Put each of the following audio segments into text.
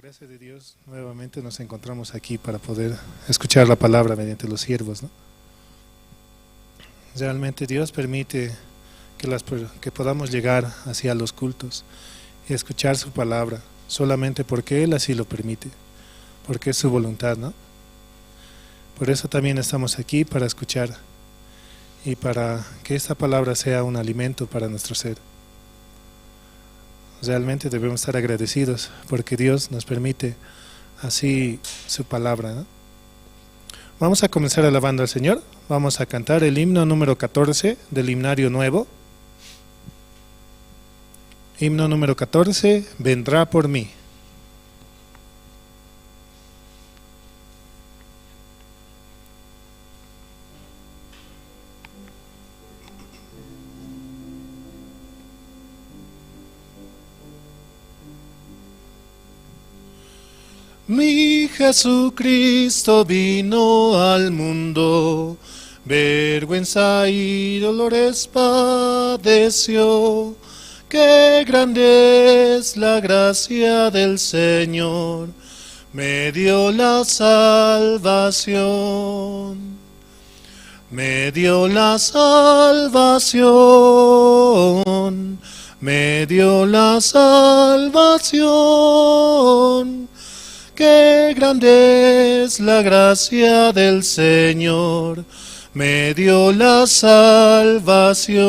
Gracia de Dios, nuevamente nos encontramos aquí para poder escuchar la palabra mediante los siervos, ¿no? Realmente Dios permite que podamos llegar hacia los cultos y escuchar su palabra, solamente porque Él así lo permite, porque es su voluntad, ¿no? Por eso también estamos aquí para escuchar y para que esta palabra sea un alimento para nuestro ser. Realmente debemos estar agradecidos porque Dios nos permite así su palabra, ¿no? Vamos a comenzar alabando al Señor. Vamos a cantar el himno número 14 del himnario nuevo. Himno número 14, Vendrá por mí. Mi Jesucristo vino al mundo, vergüenza y dolores padeció. Qué grande es la gracia del Señor, me dio la salvación. Me dio la salvación, me dio la salvación. Qué grande es la gracia del Señor, me dio la salvación.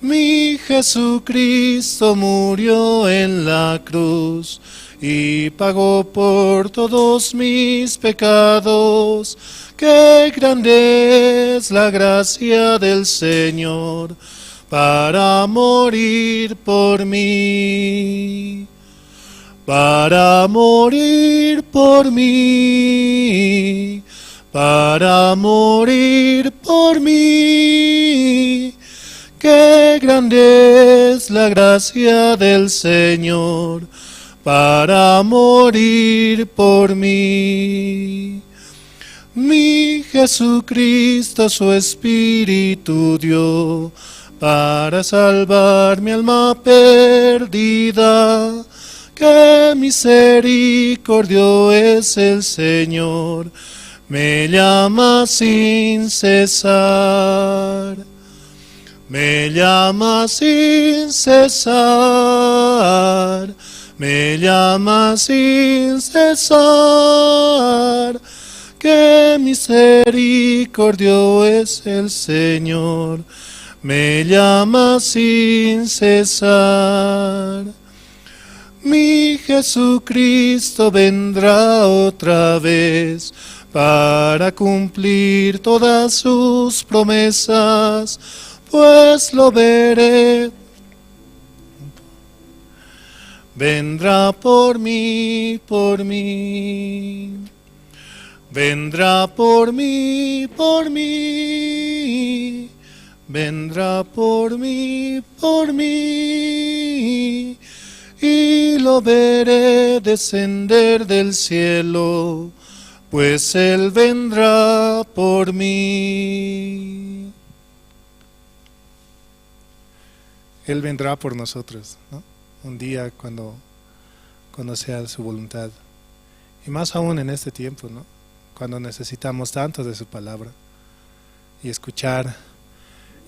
Mi Jesucristo murió en la cruz y pagó por todos mis pecados. Qué grande es la gracia del Señor para morir por mí. Para morir por mí, para morir por mí. Qué grande es la gracia del Señor para morir por mí. Mi Jesucristo su Espíritu dio para salvar mi alma perdida. Qué misericordio es el Señor, me llama sin cesar. Me llama sin cesar, me llama sin cesar. Qué misericordio es el Señor, me llama sin cesar. Mi Jesucristo vendrá otra vez para cumplir todas sus promesas, pues lo veré. Vendrá por mí, por mí. Vendrá por mí, por mí. Vendrá por mí, por mí. Y lo veré descender del cielo, pues Él vendrá por mí. Él vendrá por nosotros, ¿no? Un día cuando sea su voluntad. Y más aún en este tiempo, ¿no? Cuando necesitamos tanto de su palabra y escuchar.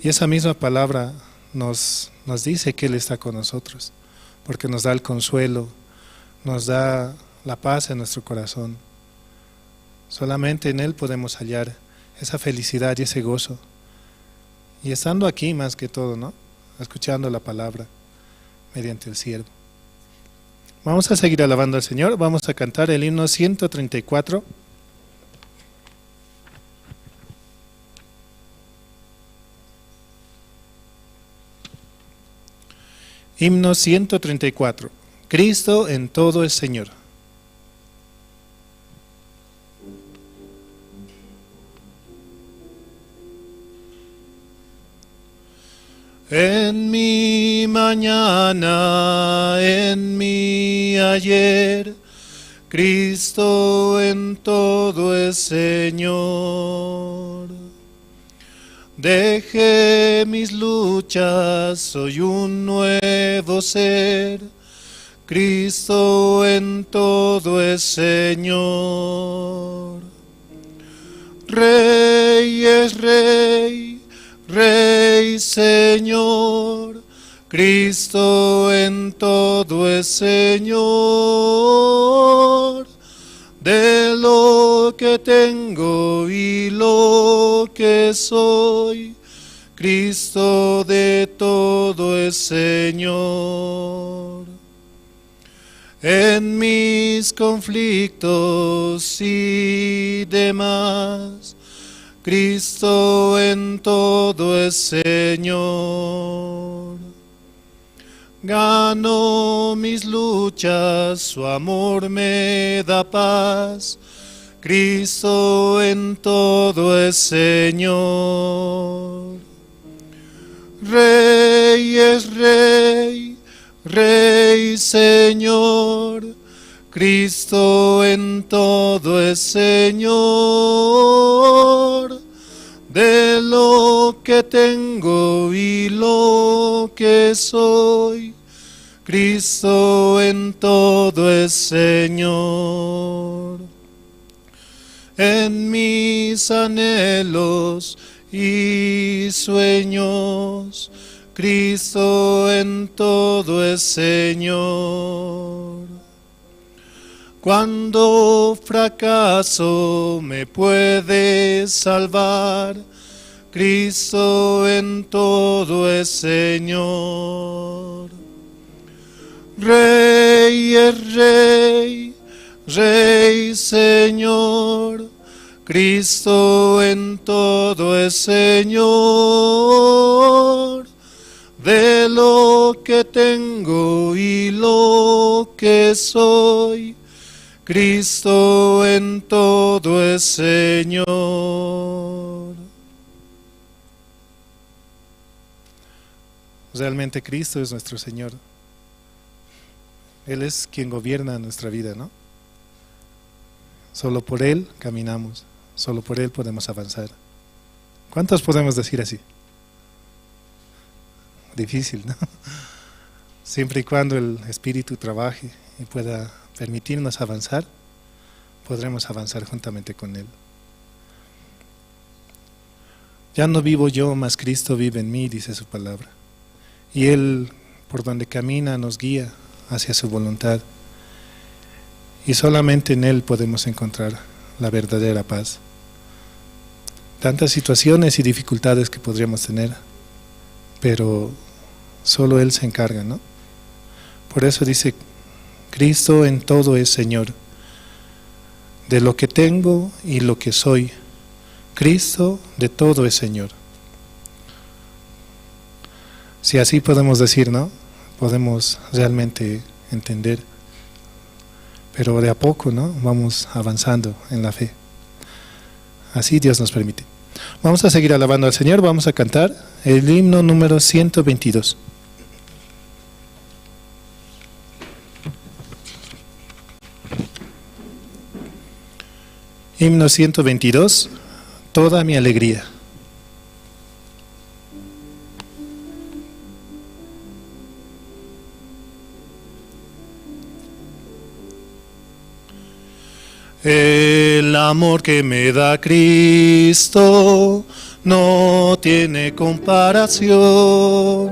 Y esa misma palabra nos dice que Él está con nosotros, porque nos da el consuelo, nos da la paz en nuestro corazón. Solamente en Él podemos hallar esa felicidad y ese gozo. Y estando aquí más que todo, ¿no? Escuchando la palabra mediante el siervo. Vamos a seguir alabando al Señor, vamos a cantar el himno 134. Himno 134. Cristo en todo es Señor. En mi mañana, en mi ayer, Cristo en todo es Señor. Dejé mis luchas, soy un nuevo ser. Cristo en todo es Señor. Rey es Rey, Rey Señor, Cristo en todo es Señor. De lo que tengo y lo que soy, Cristo de todo es Señor. En mis conflictos y demás, Cristo en todo es Señor. Gano mis luchas, su amor me da paz, Cristo en todo es Señor. Rey es Rey, Rey Señor, Cristo en todo es Señor. De lo que tengo y lo que soy, Cristo en todo es Señor. En mis anhelos y sueños, Cristo en todo es Señor. Cuando fracaso me puede salvar, Cristo en todo es Señor. Rey es Rey, Rey Señor, Cristo en todo es Señor. De lo que tengo y lo que soy, Cristo en todo es Señor. Realmente Cristo es nuestro Señor. Él es quien gobierna nuestra vida, ¿no? Solo por Él caminamos, solo por Él podemos avanzar. ¿Cuántos podemos decir así? Difícil, ¿no? Siempre y cuando el Espíritu trabaje y pueda permitirnos avanzar, podremos avanzar juntamente con Él. Ya no vivo yo, mas Cristo vive en mí, dice su palabra. Y Él, por donde camina, nos guía hacia su voluntad. Y solamente en Él podemos encontrar la verdadera paz. Tantas situaciones y dificultades que podríamos tener, pero solo Él se encarga, ¿no? Por eso dice, Cristo en todo es Señor. De lo que tengo y lo que soy, Cristo de todo es Señor. Si así podemos decir, ¿no? Podemos realmente entender. Pero de a poco, ¿no? Vamos avanzando en la fe. Así Dios nos permite. Vamos a seguir alabando al Señor, vamos a cantar el himno número 122. Himno 122, Toda mi alegría. El amor que me da Cristo no tiene comparación.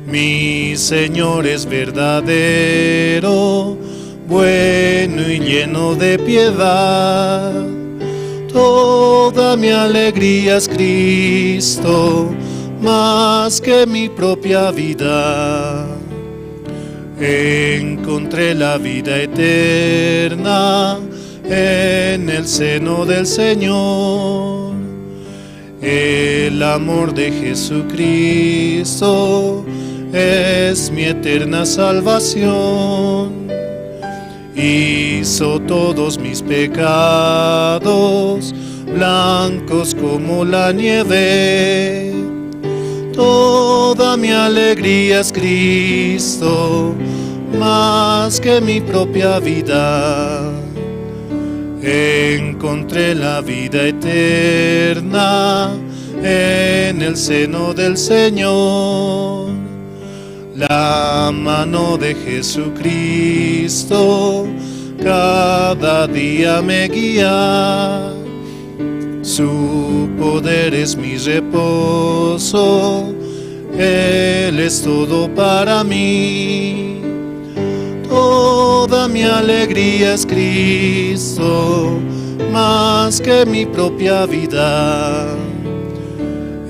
Mi Señor es verdadero, bueno y lleno de piedad. Toda mi alegría es Cristo, más que mi propia vida. Encontré la vida eterna en el seno del Señor. El amor de Jesucristo es mi eterna salvación. Hizo todos mis pecados blancos como la nieve. Toda mi alegría es Cristo, más que mi propia vida. Encontré la vida eterna en el seno del Señor. La mano de Jesucristo cada día me guía. Su poder es mi reposo, Él es todo para mí. Toda mi alegría es Cristo, más que mi propia vida.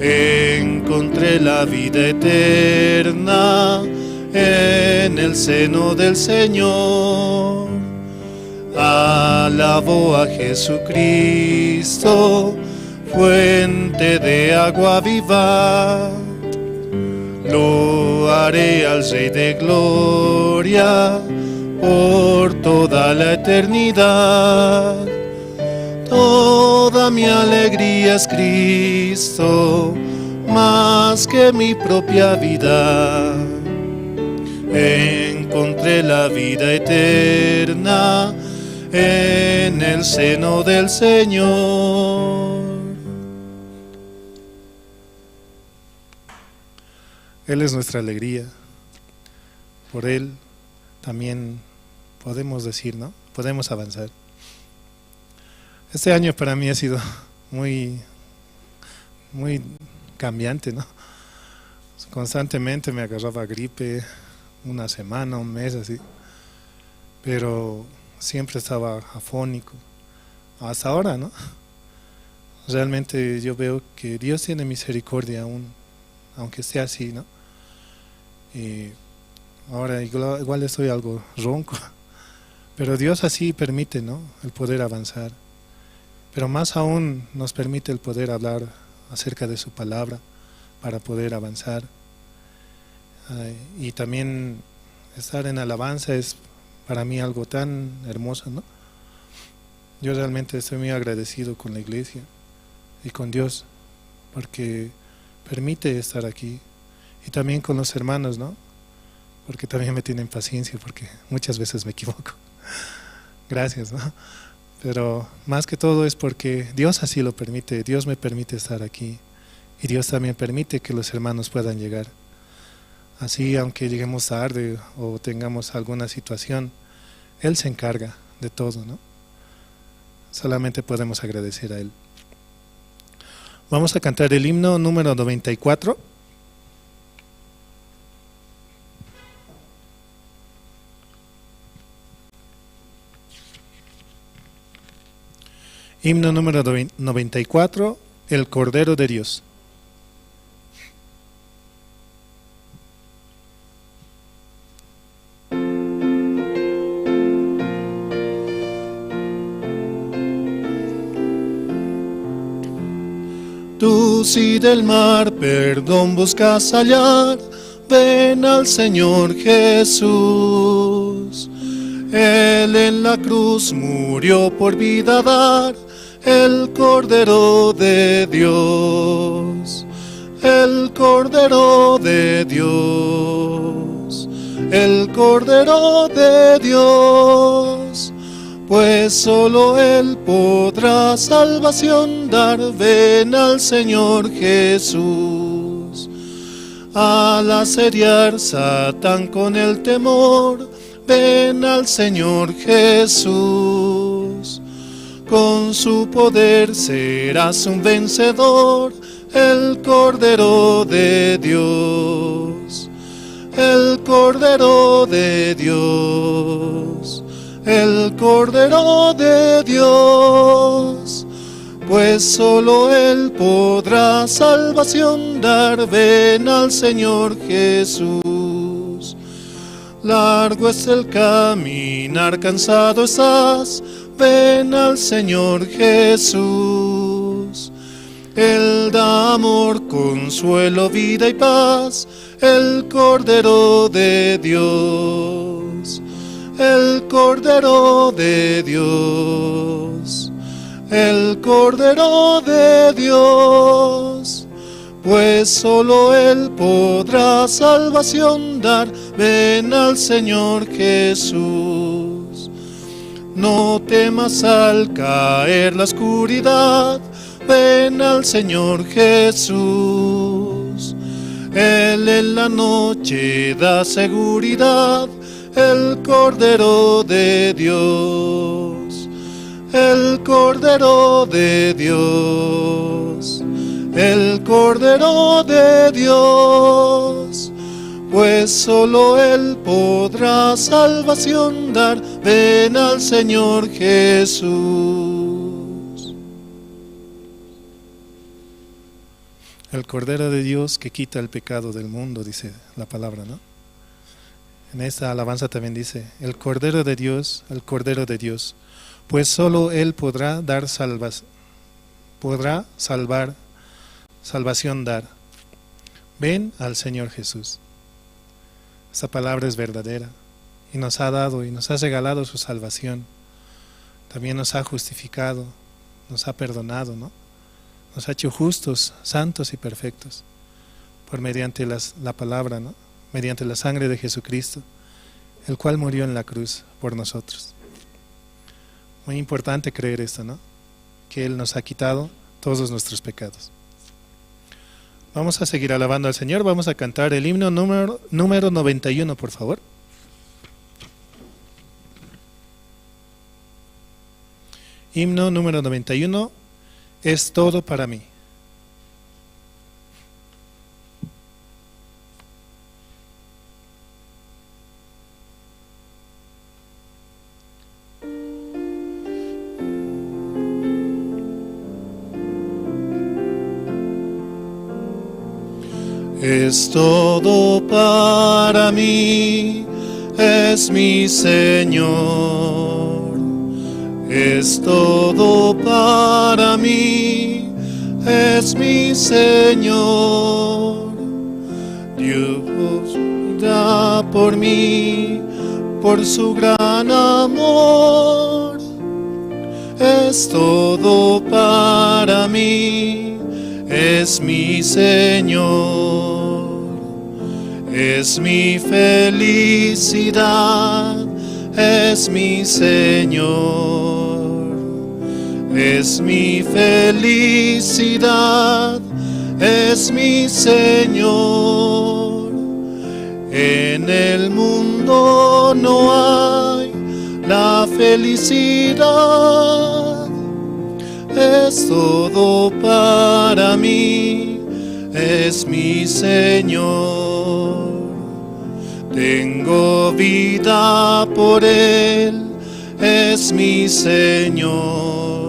Encontré la vida eterna en el seno del Señor. Alabo a Jesucristo, fuente de agua viva. Loaré al Rey de Gloria por toda la eternidad. Toda mi alegría es Cristo, más que mi propia vida. Encontré la vida eterna en el seno del Señor. Él es nuestra alegría. Por Él también podemos decir, ¿no? Podemos avanzar. Este año para mí ha sido muy, muy cambiante, ¿no? Constantemente me agarraba gripe, una semana, un mes, así. Pero siempre estaba afónico. Hasta ahora, ¿no? Realmente yo veo que Dios tiene misericordia aún, aunque esté así, ¿no? Y ahora igual estoy algo ronco, pero Dios así permite, ¿no?, el poder avanzar. Pero más aún nos permite el poder hablar acerca de su palabra para poder avanzar. Y también estar en alabanza es para mí algo tan hermoso, ¿no? Yo realmente estoy muy agradecido con la iglesia y con Dios, porque permite estar aquí. Y también con los hermanos, ¿no? Porque también me tienen paciencia, porque muchas veces me equivoco. Gracias, ¿no? Pero más que todo es porque Dios así lo permite. Dios me permite estar aquí. Y Dios también permite que los hermanos puedan llegar. Así, aunque lleguemos tarde o tengamos alguna situación, Él se encarga de todo, ¿no? Solamente podemos agradecer a Él. Vamos a cantar el himno número 94. Himno número 94, El Cordero de Dios. Tú si del mar perdón buscas hallar, ven al Señor Jesús. Él en la cruz murió por vida dar, el Cordero de Dios, el Cordero de Dios, el Cordero de Dios. Pues solo Él podrá salvación dar, ven al Señor Jesús. Al asediar Satán con el temor, ven al Señor Jesús. Con su poder serás un vencedor, el Cordero de Dios, el Cordero de Dios, el Cordero de Dios. Pues solo Él podrá salvación dar, ven al Señor Jesús. Largo es el caminar, cansado estás, ven al Señor Jesús. Él da amor, consuelo, vida y paz, el Cordero de Dios, el Cordero de Dios, el Cordero de Dios. Pues solo Él podrá salvación dar, ven al Señor Jesús. No temas al caer la oscuridad, ven al Señor Jesús. Él en la noche da seguridad, el Cordero de Dios, el Cordero de Dios, el Cordero de Dios. Pues solo Él podrá salvación dar, ven al Señor Jesús. El Cordero de Dios que quita el pecado del mundo, dice la palabra, ¿no? En esta alabanza también dice, el Cordero de Dios, el Cordero de Dios, pues solo Él podrá dar podrá salvar, salvación dar. Ven al Señor Jesús. Esta palabra es verdadera y nos ha dado y nos ha regalado su salvación. También nos ha justificado, nos ha perdonado, ¿no? Nos ha hecho justos, santos y perfectos por mediante la palabra, ¿no? Mediante la sangre de Jesucristo, el cual murió en la cruz por nosotros. Muy importante creer esto, ¿no? Que Él nos ha quitado todos nuestros pecados. Vamos a seguir alabando al Señor. Vamos a cantar el himno número 91, por favor. Himno número 91, es todo para mí. Es todo para mí, es mi Señor. Es todo para mí, es mi Señor. Dios da por mí, por su gran amor. Es todo para mí, es mi Señor. Es mi felicidad, es mi Señor. Es mi felicidad, es mi Señor. En el mundo no hay la felicidad. Es todo para mí, es mi Señor. Tengo vida por Él, es mi Señor.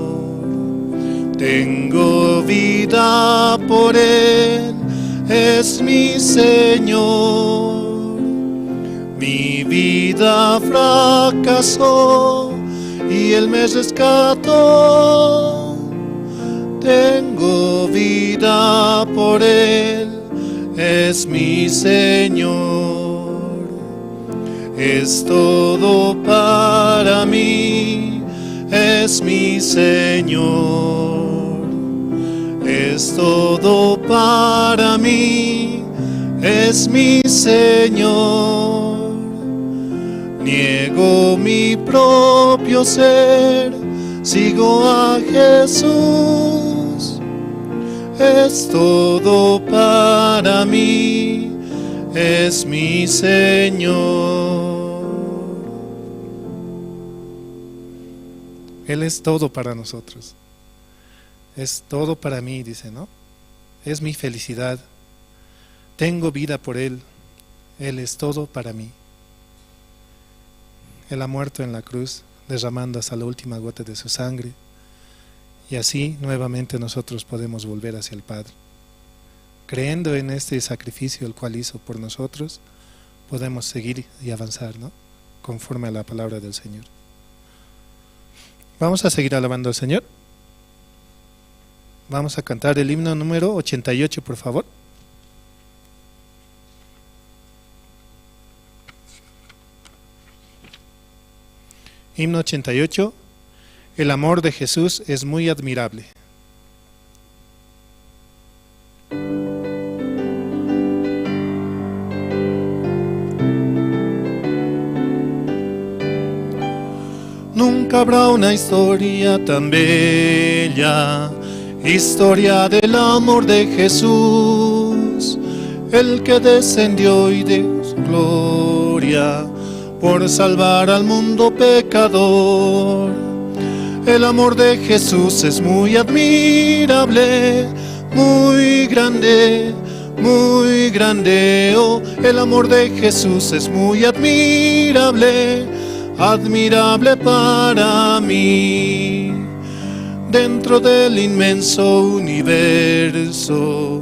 Tengo vida por Él, es mi Señor. Mi vida fracasó y Él me rescató. Tengo vida por Él, es mi Señor. Es todo para mí, es mi Señor. Es todo para mí, es mi Señor. Niego mi propio ser, sigo a Jesús. Es todo para mí, es mi Señor. Él es todo para nosotros. Es todo para mí, dice, ¿no? Es mi felicidad. Tengo vida por Él. Él es todo para mí. Él ha muerto en la cruz, derramando hasta la última gota de su sangre. Y así nuevamente nosotros podemos volver hacia el Padre. Creyendo en este sacrificio el cual hizo por nosotros, podemos seguir y avanzar, ¿no? Conforme a la palabra del Señor. Vamos a seguir alabando al Señor. Vamos a cantar el himno número 88, por favor. Himno 88. El amor de Jesús es muy admirable. Nunca habrá una historia tan bella, historia del amor de Jesús. El que descendió y de su gloria por salvar al mundo pecador. El amor de Jesús es muy admirable, muy grande, muy grande. Oh, el amor de Jesús es muy admirable, admirable para mí. Dentro del inmenso universo,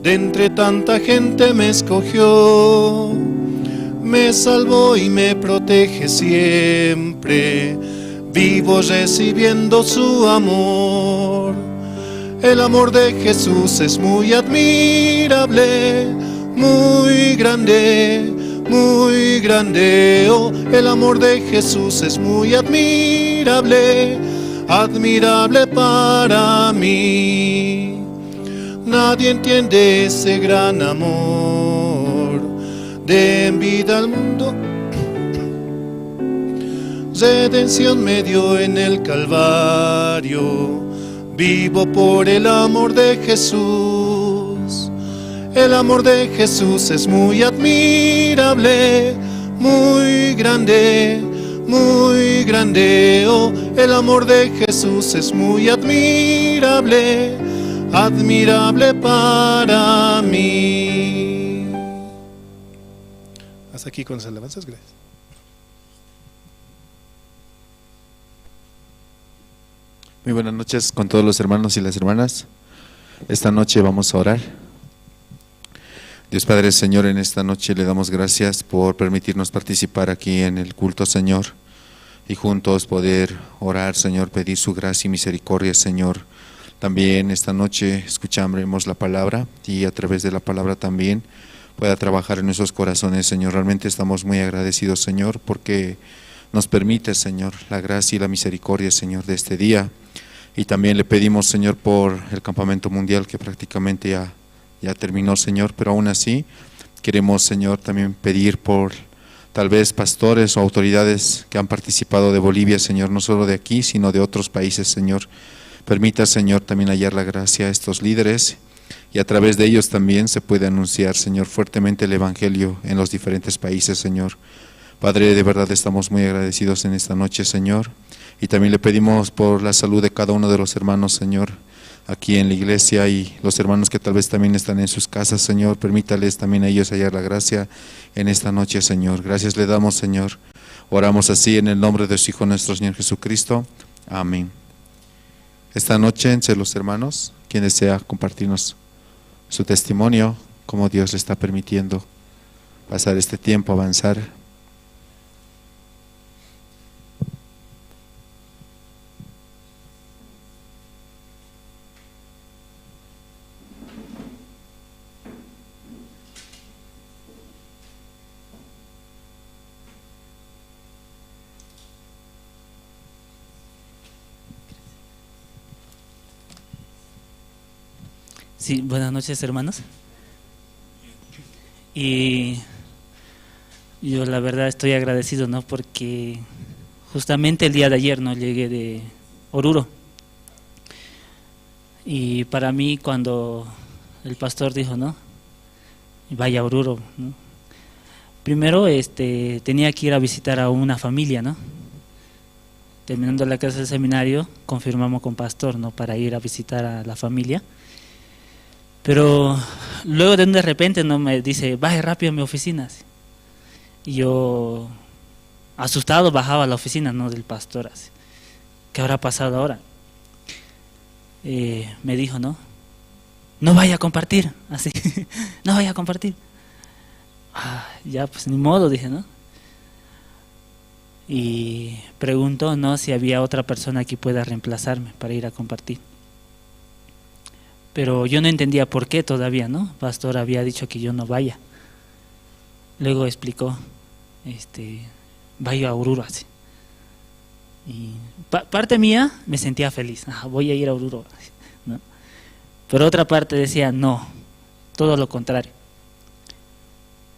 de entre tanta gente me escogió, me salvó y me protege siempre, vivo recibiendo su amor. El amor de Jesús es muy admirable, muy grande, muy grande. Oh, el amor de Jesús es muy admirable, admirable para mí. Nadie entiende ese gran amor, de en vida al mundo redención me dio en el Calvario. Vivo por el amor de Jesús. El amor de Jesús es muy admirable, muy grande, muy grande. Oh, el amor de Jesús es muy admirable, admirable para mí. Hasta aquí con las alabanzas, gracias. Muy buenas noches con todos los hermanos y las hermanas. Esta noche vamos a orar. Dios Padre, Señor, en esta noche le damos gracias por permitirnos participar aquí en el culto, Señor, y juntos poder orar, Señor, pedir su gracia y misericordia, Señor. También esta noche escucharemos la palabra y a través de la palabra también pueda trabajar en nuestros corazones, Señor. Realmente estamos muy agradecidos, Señor, porque nos permite, Señor, la gracia y la misericordia, Señor, de este día. Y también le pedimos, Señor, por el campamento mundial que prácticamente ya terminó, Señor, pero aún así queremos, Señor, también pedir por tal vez pastores o autoridades que han participado de Bolivia, Señor, no solo de aquí, sino de otros países, Señor. Permita, Señor, también hallar la gracia a estos líderes y a través de ellos también se puede anunciar, Señor, fuertemente el Evangelio en los diferentes países, Señor. Padre, de verdad estamos muy agradecidos en esta noche, Señor. Y también le pedimos por la salud de cada uno de los hermanos, Señor, aquí en la iglesia y los hermanos que tal vez también están en sus casas, Señor. Permítales también a ellos hallar la gracia en esta noche, Señor. Gracias le damos, Señor. Oramos así en el nombre de su Hijo nuestro Señor Jesucristo. Amén. Esta noche, entre los hermanos, quien desea compartirnos su testimonio, cómo Dios le está permitiendo pasar este tiempo, avanzar. Sí, buenas noches, hermanos. Y yo la verdad estoy agradecido, ¿no? Porque justamente el día de ayer no llegué de Oruro. Y para mí cuando el pastor dijo, ¿no? Vaya a Oruro, ¿no? Primero tenía que ir a visitar a una familia, ¿no? Terminando la clase del seminario, confirmamos con pastor, ¿no? Para ir a visitar a la familia. Pero luego de repente, ¿no? Me dice, baje rápido a mi oficina. Así. Y yo, asustado, bajaba a la oficina, ¿no? Del pastor. Así. ¿Qué habrá pasado ahora? Me dijo, ¿no? No vaya a compartir. Así, no vaya a compartir. Ah, ya, pues ni modo, dije, ¿no? Y preguntó, ¿no? Si había otra persona que pueda reemplazarme para ir a compartir. Pero yo no entendía por qué todavía, ¿no? Pastor había dicho que yo no vaya. Luego explicó, vaya a Oruro, así. Y parte mía me sentía feliz, ah, voy a ir a Oruro, así, ¿no? Pero otra parte decía, no, todo lo contrario.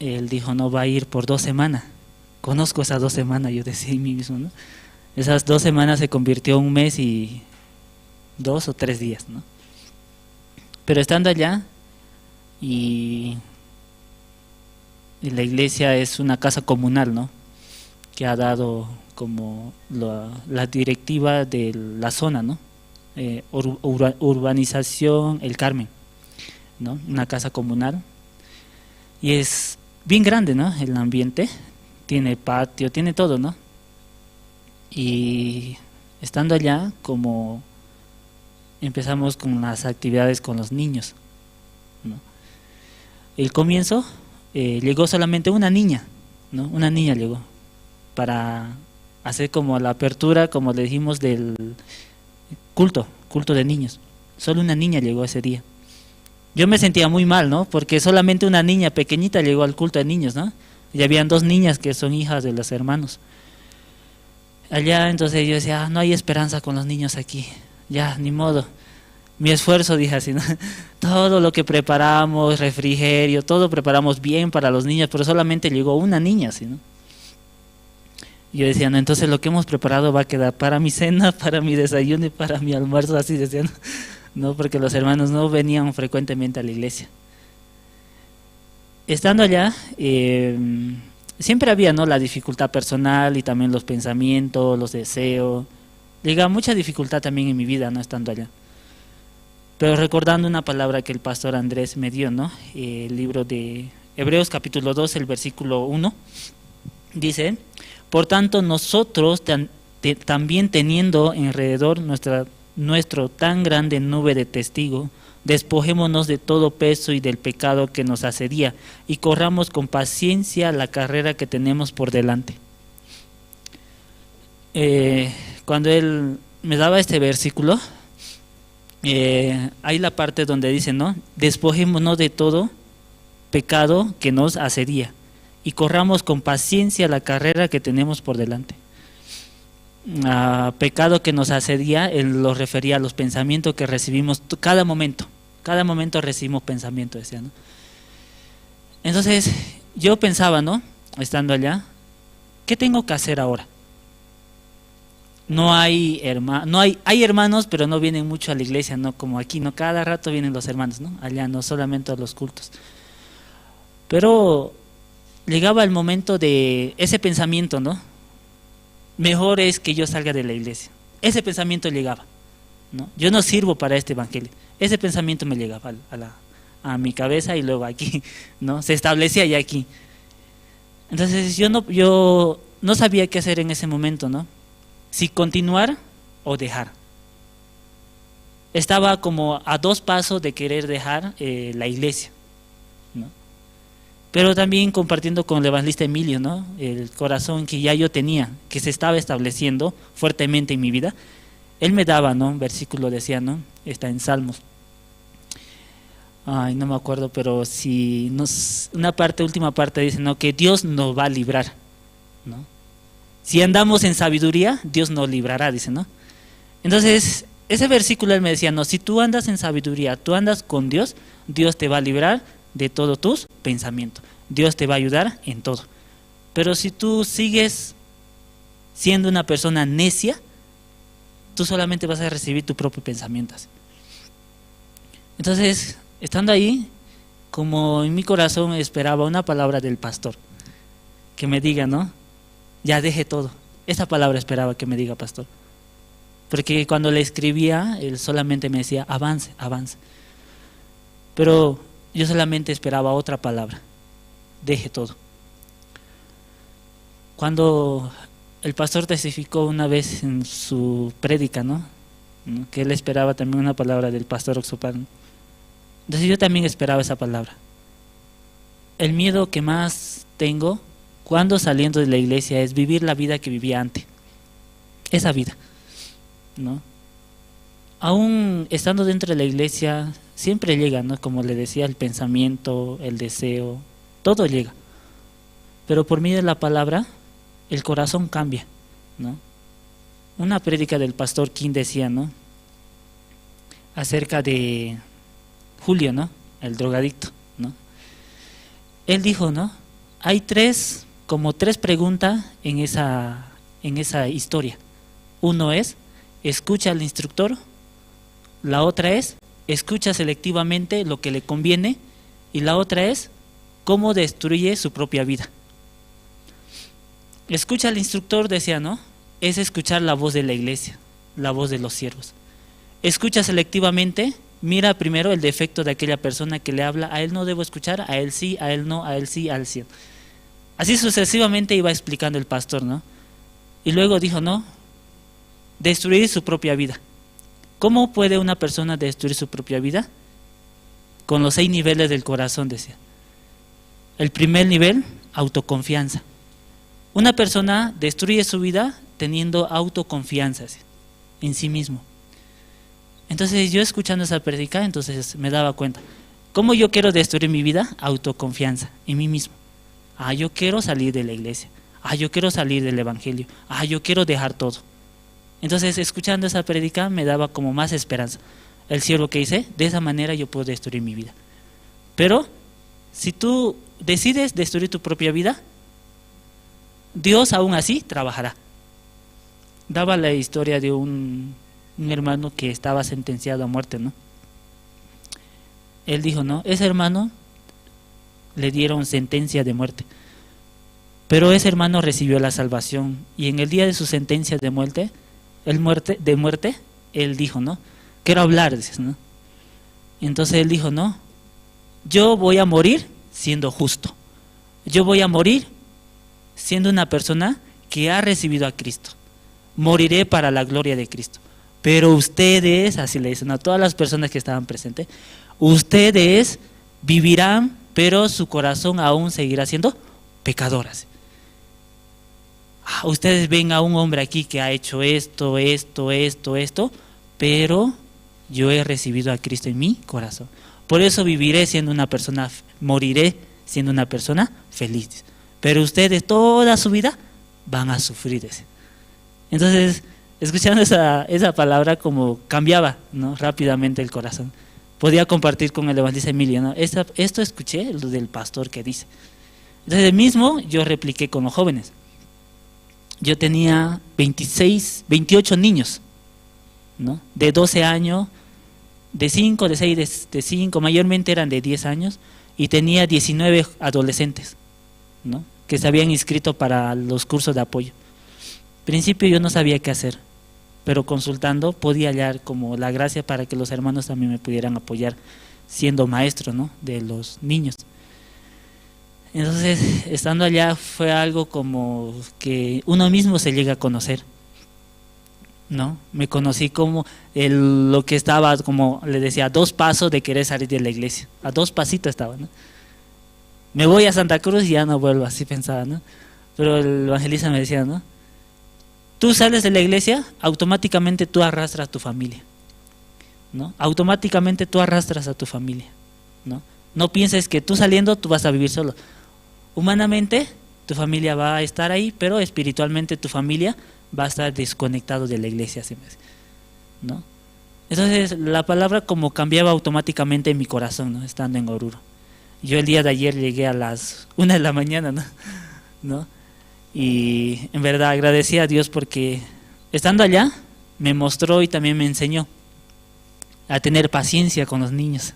Él dijo, no va a ir por 2 semanas. Conozco esas 2 semanas, yo decía a mí mismo, ¿no? Esas 2 semanas se convirtió en un mes y 2 o 3 días, ¿no? Pero estando allá y Y la iglesia es una casa comunal, ¿no? Que ha dado como la directiva de la zona, ¿no? Urbanización El Carmen, ¿no? Una casa comunal. Y es bien grande, ¿no? El ambiente, tiene patio, tiene todo, ¿no? Y estando allá, como empezamos con las actividades con los niños, ¿no? El comienzo llegó solamente una niña, ¿no? Una niña llegó para hacer como la apertura, como le dijimos, del culto de niños. Solo una niña llegó ese día. Yo me sentía muy mal, ¿no? Porque solamente una niña pequeñita llegó al culto de niños, ¿no? Y habían dos niñas que son hijas de los hermanos. Allá entonces yo decía, no hay esperanza con los niños aquí, ya, ni modo. Mi esfuerzo, dije así, ¿no? Todo lo que preparamos, refrigerio, todo preparamos bien para los niños, pero solamente llegó una niña, ¿sí, no? Yo decía, no, entonces lo que hemos preparado va a quedar para mi cena, para mi desayuno y para mi almuerzo, así decía, ¿no? No, porque los hermanos no venían frecuentemente a la iglesia. Estando allá, siempre había, ¿no?, la dificultad personal y también los pensamientos, los deseos. Llegaba mucha dificultad también en mi vida, ¿no?, estando allá. Pero recordando una palabra que el pastor Andrés me dio, ¿no?, el libro de Hebreos capítulo 2, el versículo 1, dice: por tanto nosotros también teniendo alrededor nuestro tan grande nube de testigos, despojémonos de todo peso y del pecado que nos asedia y corramos con paciencia la carrera que tenemos por delante. Cuando él me daba este versículo, hay la parte donde dice, ¿no?, despojémonos de todo pecado que nos asedia y corramos con paciencia la carrera que tenemos por delante. Pecado que nos asedia, él lo refería a los pensamientos que recibimos cada momento. Cada momento recibimos pensamientos, decía, ¿no? Entonces yo pensaba, ¿no?, estando allá, ¿qué tengo que hacer ahora? No hay hay hermanos, pero no vienen mucho a la iglesia, no como aquí, no cada rato vienen los hermanos, ¿no? Allá no, solamente a los cultos. Pero llegaba el momento de ese pensamiento, ¿no? Mejor es que yo salga de la iglesia. Ese pensamiento llegaba, ¿no? Yo no sirvo para este evangelio. Ese pensamiento me llegaba a mi cabeza y luego aquí, ¿no? Se establecía ya aquí. Entonces yo no sabía qué hacer en ese momento, ¿no? Si continuar o dejar. Estaba como a dos pasos de querer dejar la iglesia, ¿no? Pero también compartiendo con el evangelista Emilio, ¿no?, el corazón que ya yo tenía, que se estaba estableciendo fuertemente en mi vida. Él me daba, ¿no?, un versículo decía, ¿no?, está en Salmos. Ay, no me acuerdo, pero si nos, una parte, última parte dice, ¿no?, que Dios nos va a librar, ¿no? Si andamos en sabiduría, Dios nos librará, dice, ¿no? Entonces, ese versículo él me decía, no, si tú andas en sabiduría, tú andas con Dios, Dios te va a librar de todos tus pensamientos. Dios te va a ayudar en todo. Pero si tú sigues siendo una persona necia, tú solamente vas a recibir tu propio pensamiento. Entonces, estando ahí, como en mi corazón esperaba una palabra del pastor, que me diga, ¿no?, ya deje todo. Esa palabra esperaba que me diga, pastor. Porque cuando le escribía, él solamente me decía, avance, avance. Pero yo solamente esperaba otra palabra, deje todo. Cuando el pastor testificó una vez en su prédica, ¿no?, que él esperaba también una palabra del pastor Oxopar, ¿no? Entonces yo también esperaba esa palabra. El miedo que más tengo cuando saliendo de la iglesia es vivir la vida que vivía antes. Esa vida, ¿no? Aún estando dentro de la iglesia, siempre llega, ¿no?, como le decía, el pensamiento, el deseo, todo llega. Pero por medio de la palabra, el corazón cambia, ¿no? Una prédica del pastor King decía, ¿no?, acerca de Julio, ¿no?, el drogadicto, ¿no? Él dijo, ¿no?, hay como tres preguntas en esa historia. Uno es, escucha al instructor. La otra es, escucha selectivamente lo que le conviene. Y la otra es, Cómo destruye su propia vida. Escucha al instructor, decía, ¿no? Es escuchar la voz de la iglesia, la voz de los siervos. Escucha selectivamente, mira primero el defecto de aquella persona que le habla, a él no debo escuchar, a él sí, a él no, a él sí, a él sí. Así sucesivamente iba explicando el pastor, ¿no? Y luego dijo, no, destruir su propia vida. ¿Cómo puede una persona destruir su propia vida? Con los 6 niveles del corazón, decía. El primer nivel, autoconfianza. Una persona destruye su vida teniendo autoconfianza en sí mismo. Entonces yo escuchando esa prédica, entonces me daba cuenta. ¿Cómo yo quiero destruir mi vida? Autoconfianza en mí mismo. Ah, yo quiero salir de la iglesia. Ah, yo quiero salir del evangelio. Ah, yo quiero dejar todo. Entonces, escuchando esa prédica me daba como más esperanza. El siervo que hice, de esa manera yo puedo destruir mi vida. Pero, si tú decides destruir tu propia vida, Dios aún así trabajará. Daba la historia de un hermano que estaba sentenciado a muerte, ¿no? Él dijo, no, ese hermano le dieron sentencia de muerte. Pero ese hermano recibió la salvación y en el día de su sentencia de muerte, él dijo, ¿no? Quiero hablar, dices, ¿no? Entonces él dijo, no, yo voy a morir siendo justo. Yo voy a morir siendo una persona que ha recibido a Cristo. Moriré para la gloria de Cristo. Pero ustedes, así le dicen a todas las personas que estaban presentes, ustedes vivirán, pero su corazón aún seguirá siendo pecadoras. Ustedes ven a un hombre aquí que ha hecho esto, esto, esto, esto, pero yo he recibido a Cristo en mi corazón. Por eso viviré siendo una persona, moriré siendo una persona feliz. Pero ustedes toda su vida van a sufrir ese. Entonces, escuchando esa palabra como cambiaba, ¿no?, rápidamente el corazón. Podía compartir con el evangelista Emilio, ¿no? Esto escuché, lo del pastor que dice. Entonces mismo yo repliqué con los jóvenes. Yo tenía 28 niños, ¿no?, de 12 años, de 5, de 6, de 5, mayormente eran de 10 años, y tenía 19 adolescentes, ¿no?, que se habían inscrito para los cursos de apoyo. Al principio yo no sabía qué hacer, pero consultando podía hallar como la gracia para que los hermanos también me pudieran apoyar siendo maestro, ¿no?, de los niños. Entonces, estando allá fue algo como que uno mismo se llega a conocer, ¿no? Me conocí como lo que estaba, como le decía, a 2 pasos de querer salir de la iglesia, a 2 pasitos estaba, ¿no? Me voy a Santa Cruz y ya no vuelvo, así pensaba, ¿no? Pero el evangelista me decía, ¿no? Tú sales de la iglesia, automáticamente tú arrastras a tu familia, ¿no? Automáticamente tú arrastras a tu familia, ¿no? No pienses que tú saliendo tú vas a vivir solo. Humanamente tu familia va a estar ahí, pero espiritualmente tu familia va a estar desconectado de la iglesia, ¿no? Entonces la palabra como cambiaba automáticamente en mi corazón, ¿no?, estando en Oruro. Yo el día de ayer llegué a las 1 de la mañana, ¿no? ¿No? Y en verdad agradecí a Dios porque estando allá me mostró y también me enseñó a tener paciencia con los niños,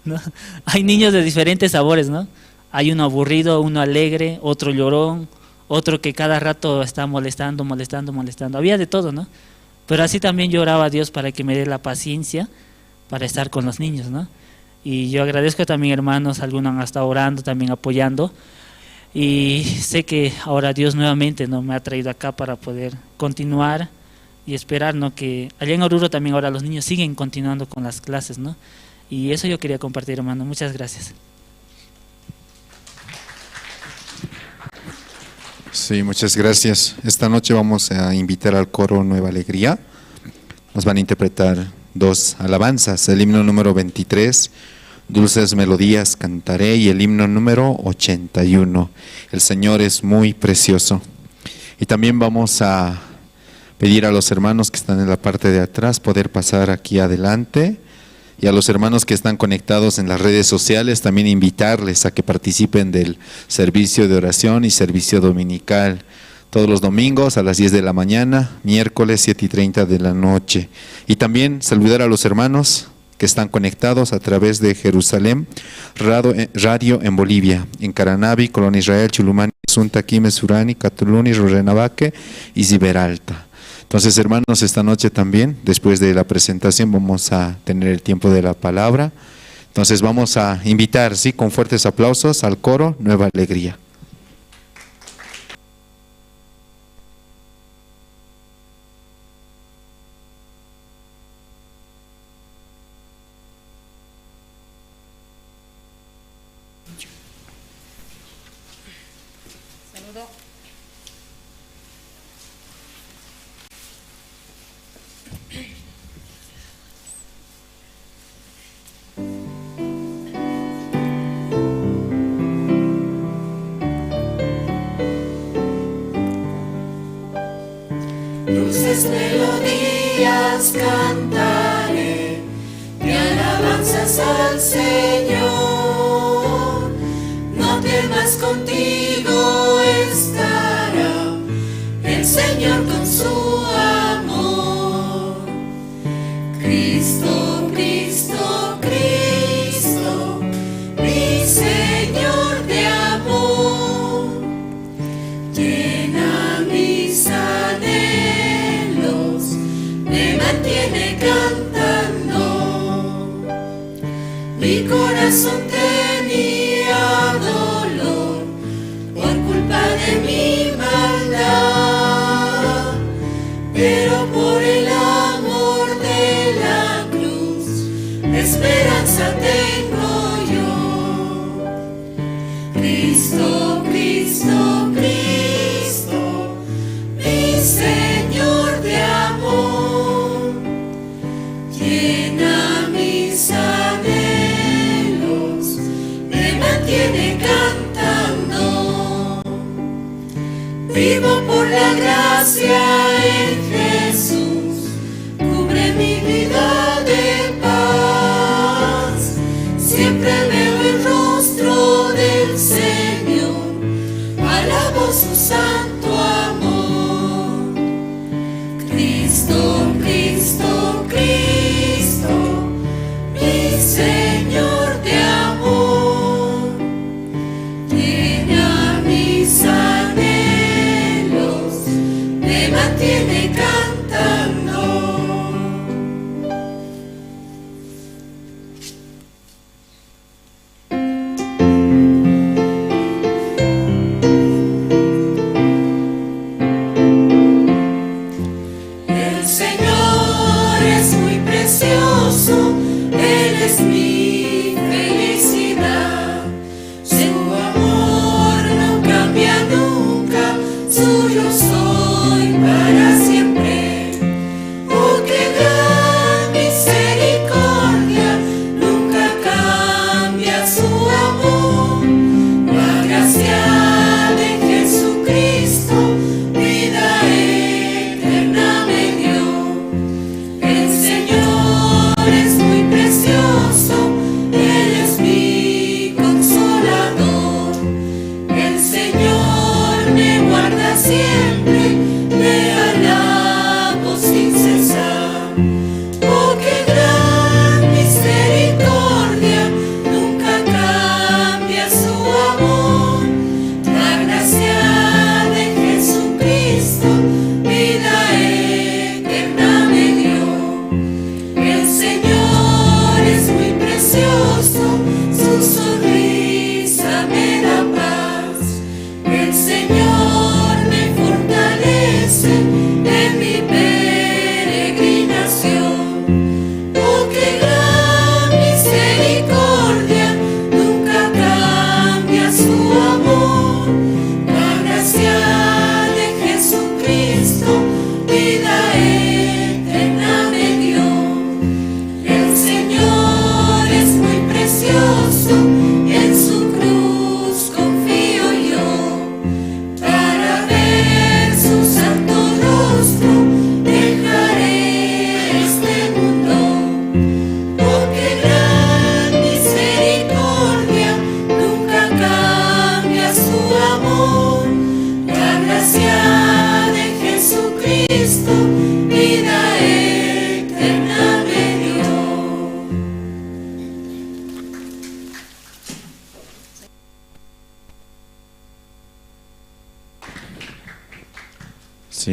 ¿no? Hay niños de diferentes sabores, ¿no? Hay uno aburrido, uno alegre, otro llorón, otro que cada rato está molestando, molestando, molestando. Había de todo, ¿no? Pero así también yo oraba a Dios para que me dé la paciencia para estar con los niños, ¿no? Y yo agradezco también, hermanos, algunos han estado orando, también apoyando. Y sé que ahora Dios nuevamente, ¿no?, me ha traído acá para poder continuar y esperar, ¿no?, que allá en Oruro también ahora los niños siguen continuando con las clases, ¿no? Y eso yo quería compartir, hermano. Muchas gracias. Sí, muchas gracias. Esta noche vamos a invitar al coro Nueva Alegría. Nos van a interpretar 2 alabanzas, el himno número 23, Dulces Melodías Cantaré, y el himno número 81, El Señor es muy precioso. Y también vamos a pedir a los hermanos que están en la parte de atrás poder pasar aquí adelante, y a los hermanos que están conectados en las redes sociales también invitarles a que participen del servicio de oración y servicio dominical todos los domingos a las 10 de la mañana, miércoles 7:30 de la noche. Y también saludar a los hermanos que están conectados a través de Jerusalén Radio en Bolivia, en Caranavi, Colonia Israel, Chulumani, Asunta, Quimes, Surani, Catuluni, Rurrenabaque y Ziberalta. Entonces, hermanos, esta noche también, después de la presentación, vamos a tener el tiempo de la palabra. Entonces vamos a invitar, sí, con fuertes aplausos al coro Nueva Alegría. Dulces melodías cantaré, de alabanzas al Señor. No temas, contigo estará el Señor con su amor. Cristo, Cristo, Cristo, mi Señor de amor, llena mis anhelos, me mantiene cantando. Mi corazón tenía dolor por culpa de mi maldad, pero por el amor de la cruz esperanza tengo yo. Cristo, Cristo, Cristo, mi Señor de amor, llena mis anhelos, me mantiene cantando. Vivo por la gracia en Jesús, cubre mi vida de paz. Siempre veo el rostro del Señor, alabo su santo amor. Cristo, Cristo, Cristo, mi Señor de amor, llena mis anhelos, me mantiene cantando. El Señor es muy precioso, Él es mi felicidad. Su amor no cambia nunca, suyo soy para siempre. Oh, qué gran misericordia, nunca cambia su amor. La gracia de Jesucristo, vida eterna me dio. El Señor es muy precioso.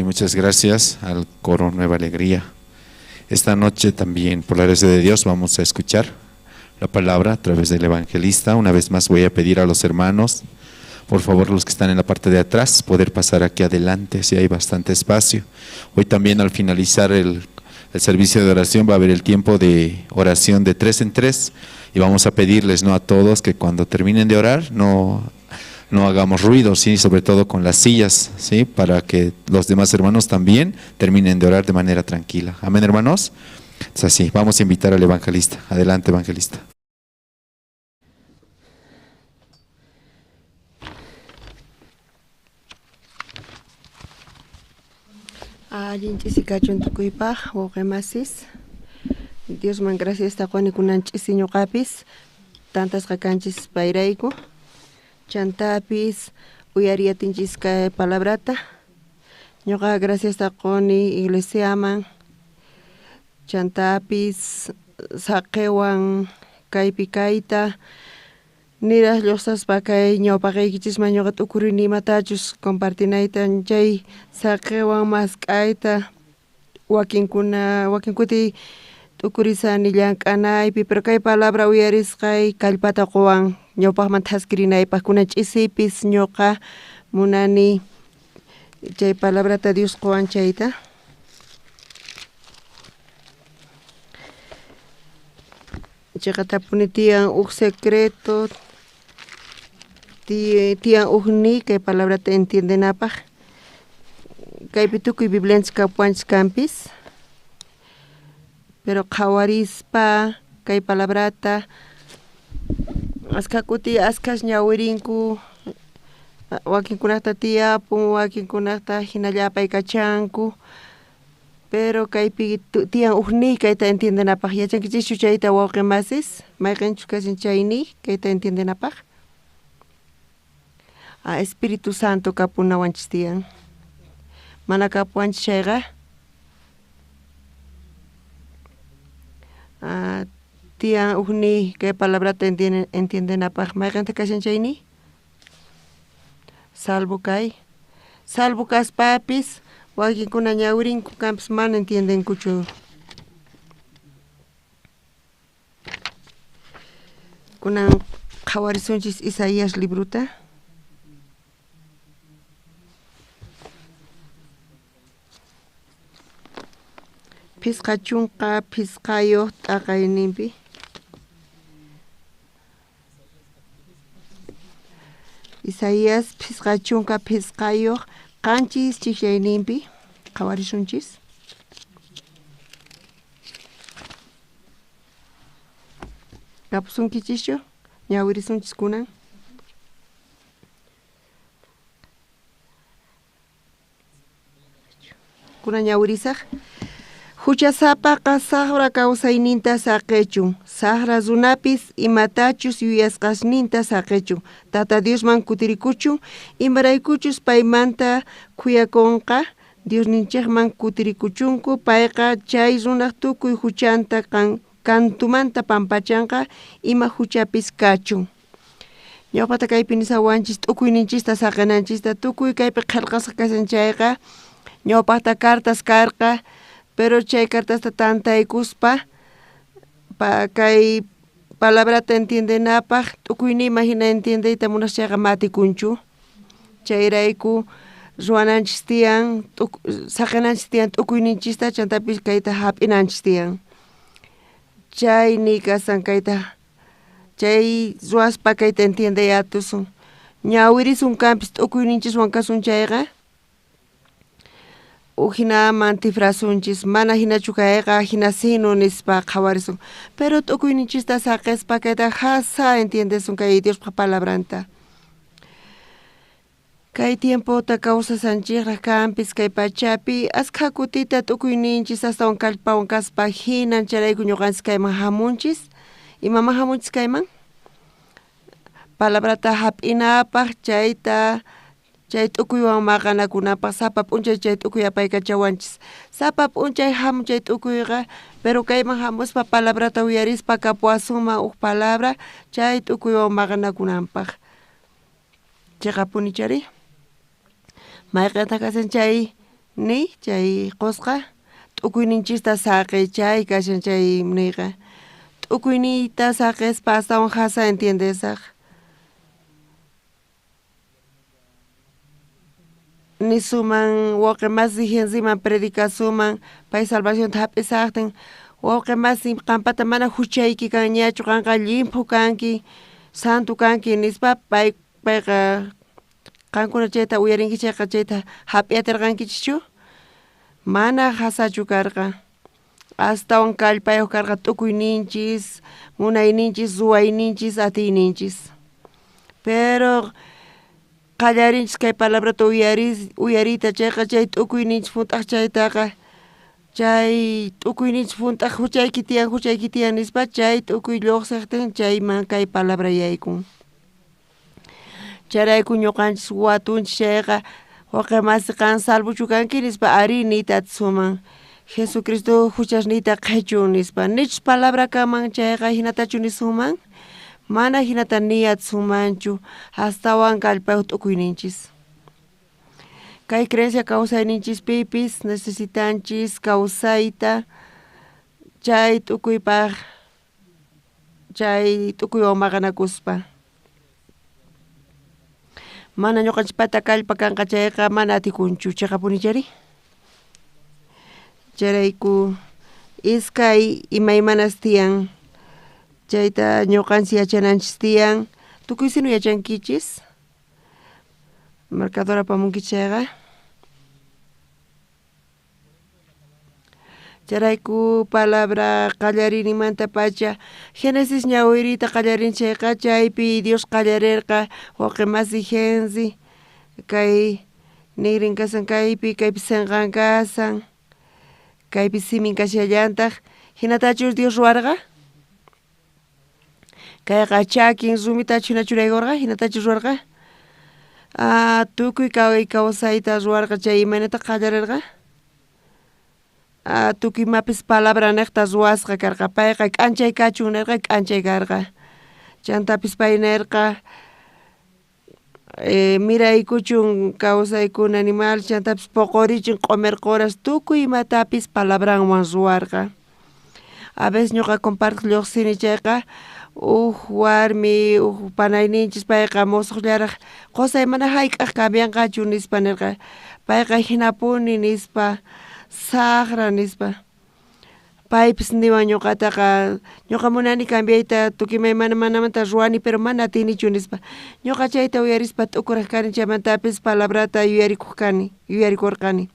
Sí, muchas gracias al coro Nueva Alegría. Esta noche también, por la gracia de Dios, vamos a escuchar la palabra a través del evangelista. Una vez más voy a pedir a los hermanos, por favor, los que están en la parte de atrás, poder pasar aquí adelante, si hay bastante espacio. Hoy también, al finalizar el servicio de oración, va a haber el tiempo de oración de 3 en 3, y vamos a pedirles, ¿no?, a todos que cuando terminen de orar no hagamos ruido, ¿sí?, sobre todo con las sillas, ¿sí?, para que los demás hermanos también terminen de orar de manera tranquila. Amén, hermanos. Es así, vamos a invitar al evangelista. Adelante, evangelista. Allin ch'isikachun tukuypaj, wawqimasis. Diosman gracias taqwani kunan ch'isi ñuqapis, tantasqa kanchis payrayku. Chantapis uyariyatinchis kay palabrata. Ñuqa gracias taquni iglesiaman. Chantapis saqiwan kaypi kayta. Niraj lluqsaspa kay ñawpaqaykichisman ñuqa t'ukurini imatachus compartinayta chay saqiwan mask'ayta wakinkuna wakinkuti t'ukurisani llank'anaypi, pero kay palabra uyarisqay kallpata quwan ñawpaqman thaskirinaypaq. Kunan ch'isipis ñuqa munani chay palabrata Dios quwan chayta. Chayqatapuni tiyan uj secreto, tiyan uj ni kay palabrata entiendenapaq. Kaypi tukuy Biblianchis kapuwanchis kanpis, pero qhawarispa kay palabrata askha kuti askhas ñawirinku, wakinkunata tiyapun, wakinkunata hinalla apaykachanku, pero kaypi tiyan uj ni kayta entiendenapaq. Yachankichischu chayta, wawqimasis? Mayqinchus kashan chay ni kayta entiendenapaq? Espíritu Santo kapunawanchis tiyan. Mana kapuwanchis chayqa tiyan uj ni kay palabrata entiendenapaq. Mayqinta kashan chay ni? Salvo kay. Salvo kaspapis wakinkuna ñawirinku kanpis mana entiendenkuchu. Kunan qhawarisunchis Isaías libruta. Phisqa chunka phisqayuq t'aqayninpi. Isaías phisqa chunka phisqayuq qanchis chikchayninpi qhawarisunchis. Kapusunkichischu? Ñawirisunchis kunan. Kunan ñawirisaq. Huchasapaqa saqra kawsayninta saqichun, saqra runapis imatachus yuyasqasninta saqichun, Tata Diosman kutirikuchun, imaraykuchus paymanta khuyakunqa, Diosninchikman kutirikuchunku, payqa chay runaq tukuy huchanta kantumanta pampachanqa, ima huchapis kachun. Ñawpata kaypi nisawanchis t'ukuyninchista saqinanchista, tukuy kaypi qillqasqa kashan chayqa, ñawpaqta cartas karqa, pero chay cartasta tantaykuspa kay palabrata entiendenapaq t'ukuynima hina entiendeyta munas chayqa matikunchu. Chayrayku ruwananchis tiyan, saqinanchis tiyan t'ukuyninchista, chantapis kayta hap'inanchis tiyan. Chay ni kasan kayta, chay ruwaspa kayta entiendey atusun. Ñawirisun kanpis t'ukuyninchiswan kasun chayqa ujinaman tifrasunchis, mana hinachu kayqa hina sino nispa qhawarisun. Pero t'ukuyninchista saqispa kayta jasa entiendesun kay Diospaq palabranta. Kay tiempota kawsasanchikraq kanpis kay pachapi askha kutita t'ukuyninchis astawan kallpawan kaspa hinan chayrayku ñuqanchis kayman hamunchis. Imaman hamunchis kayman? Palabrata hap'inapaq, chayta chay t'ukuywan maqanakunapaq, sapa p'unchay chay t'ukuy apaykachawanchis. Sapa p'unchay hamun chay t'ukuyqa, pero kayman hamuspa palabrata uyarispa kapuwasunman uj palabra chay t'ukuywan maqanakunanpaq. Chiqapuni chari? Mayqintaq kashan chay Niy chay qusqa t'ukuyninchista saqey chay kashan chay niyqa t'ukuyniyta saqespa astawan jasa entiendesaq. Nisuman wawqi masi Henryman predicasuman pay salvacionta hap'isaqtin wawqi masi qampata mana huchayki kanñachu qanqa llimphu kanki santo kanki nispa payqa qankuna chayta uyarinki chayqa chayta hap'iyatirqankichischu mana jasachu karqa astawan kallpayuq karqa t'ukuyninchis munayninchis ruwayninchis atiyninchis pero qallarinchis kay palabrata uyariyta chayqa chay t'ukuyninchis hunt'aq chaytaqa chay t'ukuyninchis hunt'aq huchayki tiyan nispa chay t'ukuy lluqsiqtin chayman kay palabra yaykun. Chayrayku ñuqanchis watunchis chayqa wawqi masi qan salvochu kanki nispa ari niyta atisuman Jesucristo huchasniyta qhichun nispa nichus palabra kanman chayqa hinatachu nisunman mana hinata niy atisumanchu astawan kallpayuq t'ukuyninchis. Kay creencia kawsayninchispipis necesitanchis kawsayta chay t'ukuypaq chay t'ukuywan maqanakuspa. Mana ñuqanchispata kallpa kanqa chayqa mana atikunchu chiqapunichari. Chayrayku iskay imaymanas tiyan chayta ñuqanchis yachananchis tiyan tukuy sinu yachankichis marcador apamunkichis chayqa. Chayrayku palabra qallariyninmantapacha Génesis ñawiriyta qallarin chayqa chaypi Dios qallarirqa wawqi masi Henry kay nigrin kasan kaypi kaypi sinqan kasan kaypi simin kashallantaq hinatachus Dios ruwarqa kayqa chakin rumitachu hina churaykurqa hinatachu ruwarqa tukuy kawsayta ruwarqa chay imaynata qallarirqa tukuy imapis palabra niqta ruwasqa karqa payqa k'anchay kachun nirqa k'anchay karqa chantapis pay nirqa miraykuchun kawsaykuna animal chantapis puqurichun q'umir quras tukuy imatapis palabranwan ruwarqa. A veces ñuqa compartiq lluqsini chayqa uj warmi uj panayninchis payqa musuqllaraq qusay mana hayk'aq cambianqachu nispa nirqa payqa hinapuni nispa saqra nispa paypis niwan ñuqataqa ñuqa munani cambiayta tukuy imaymanamanta ruwani pero mana atinichu nispa ñuqa chayta uyarispa t'ukuraq kani chaymantapis palabrata yuyarikuq kani yuyarikurqani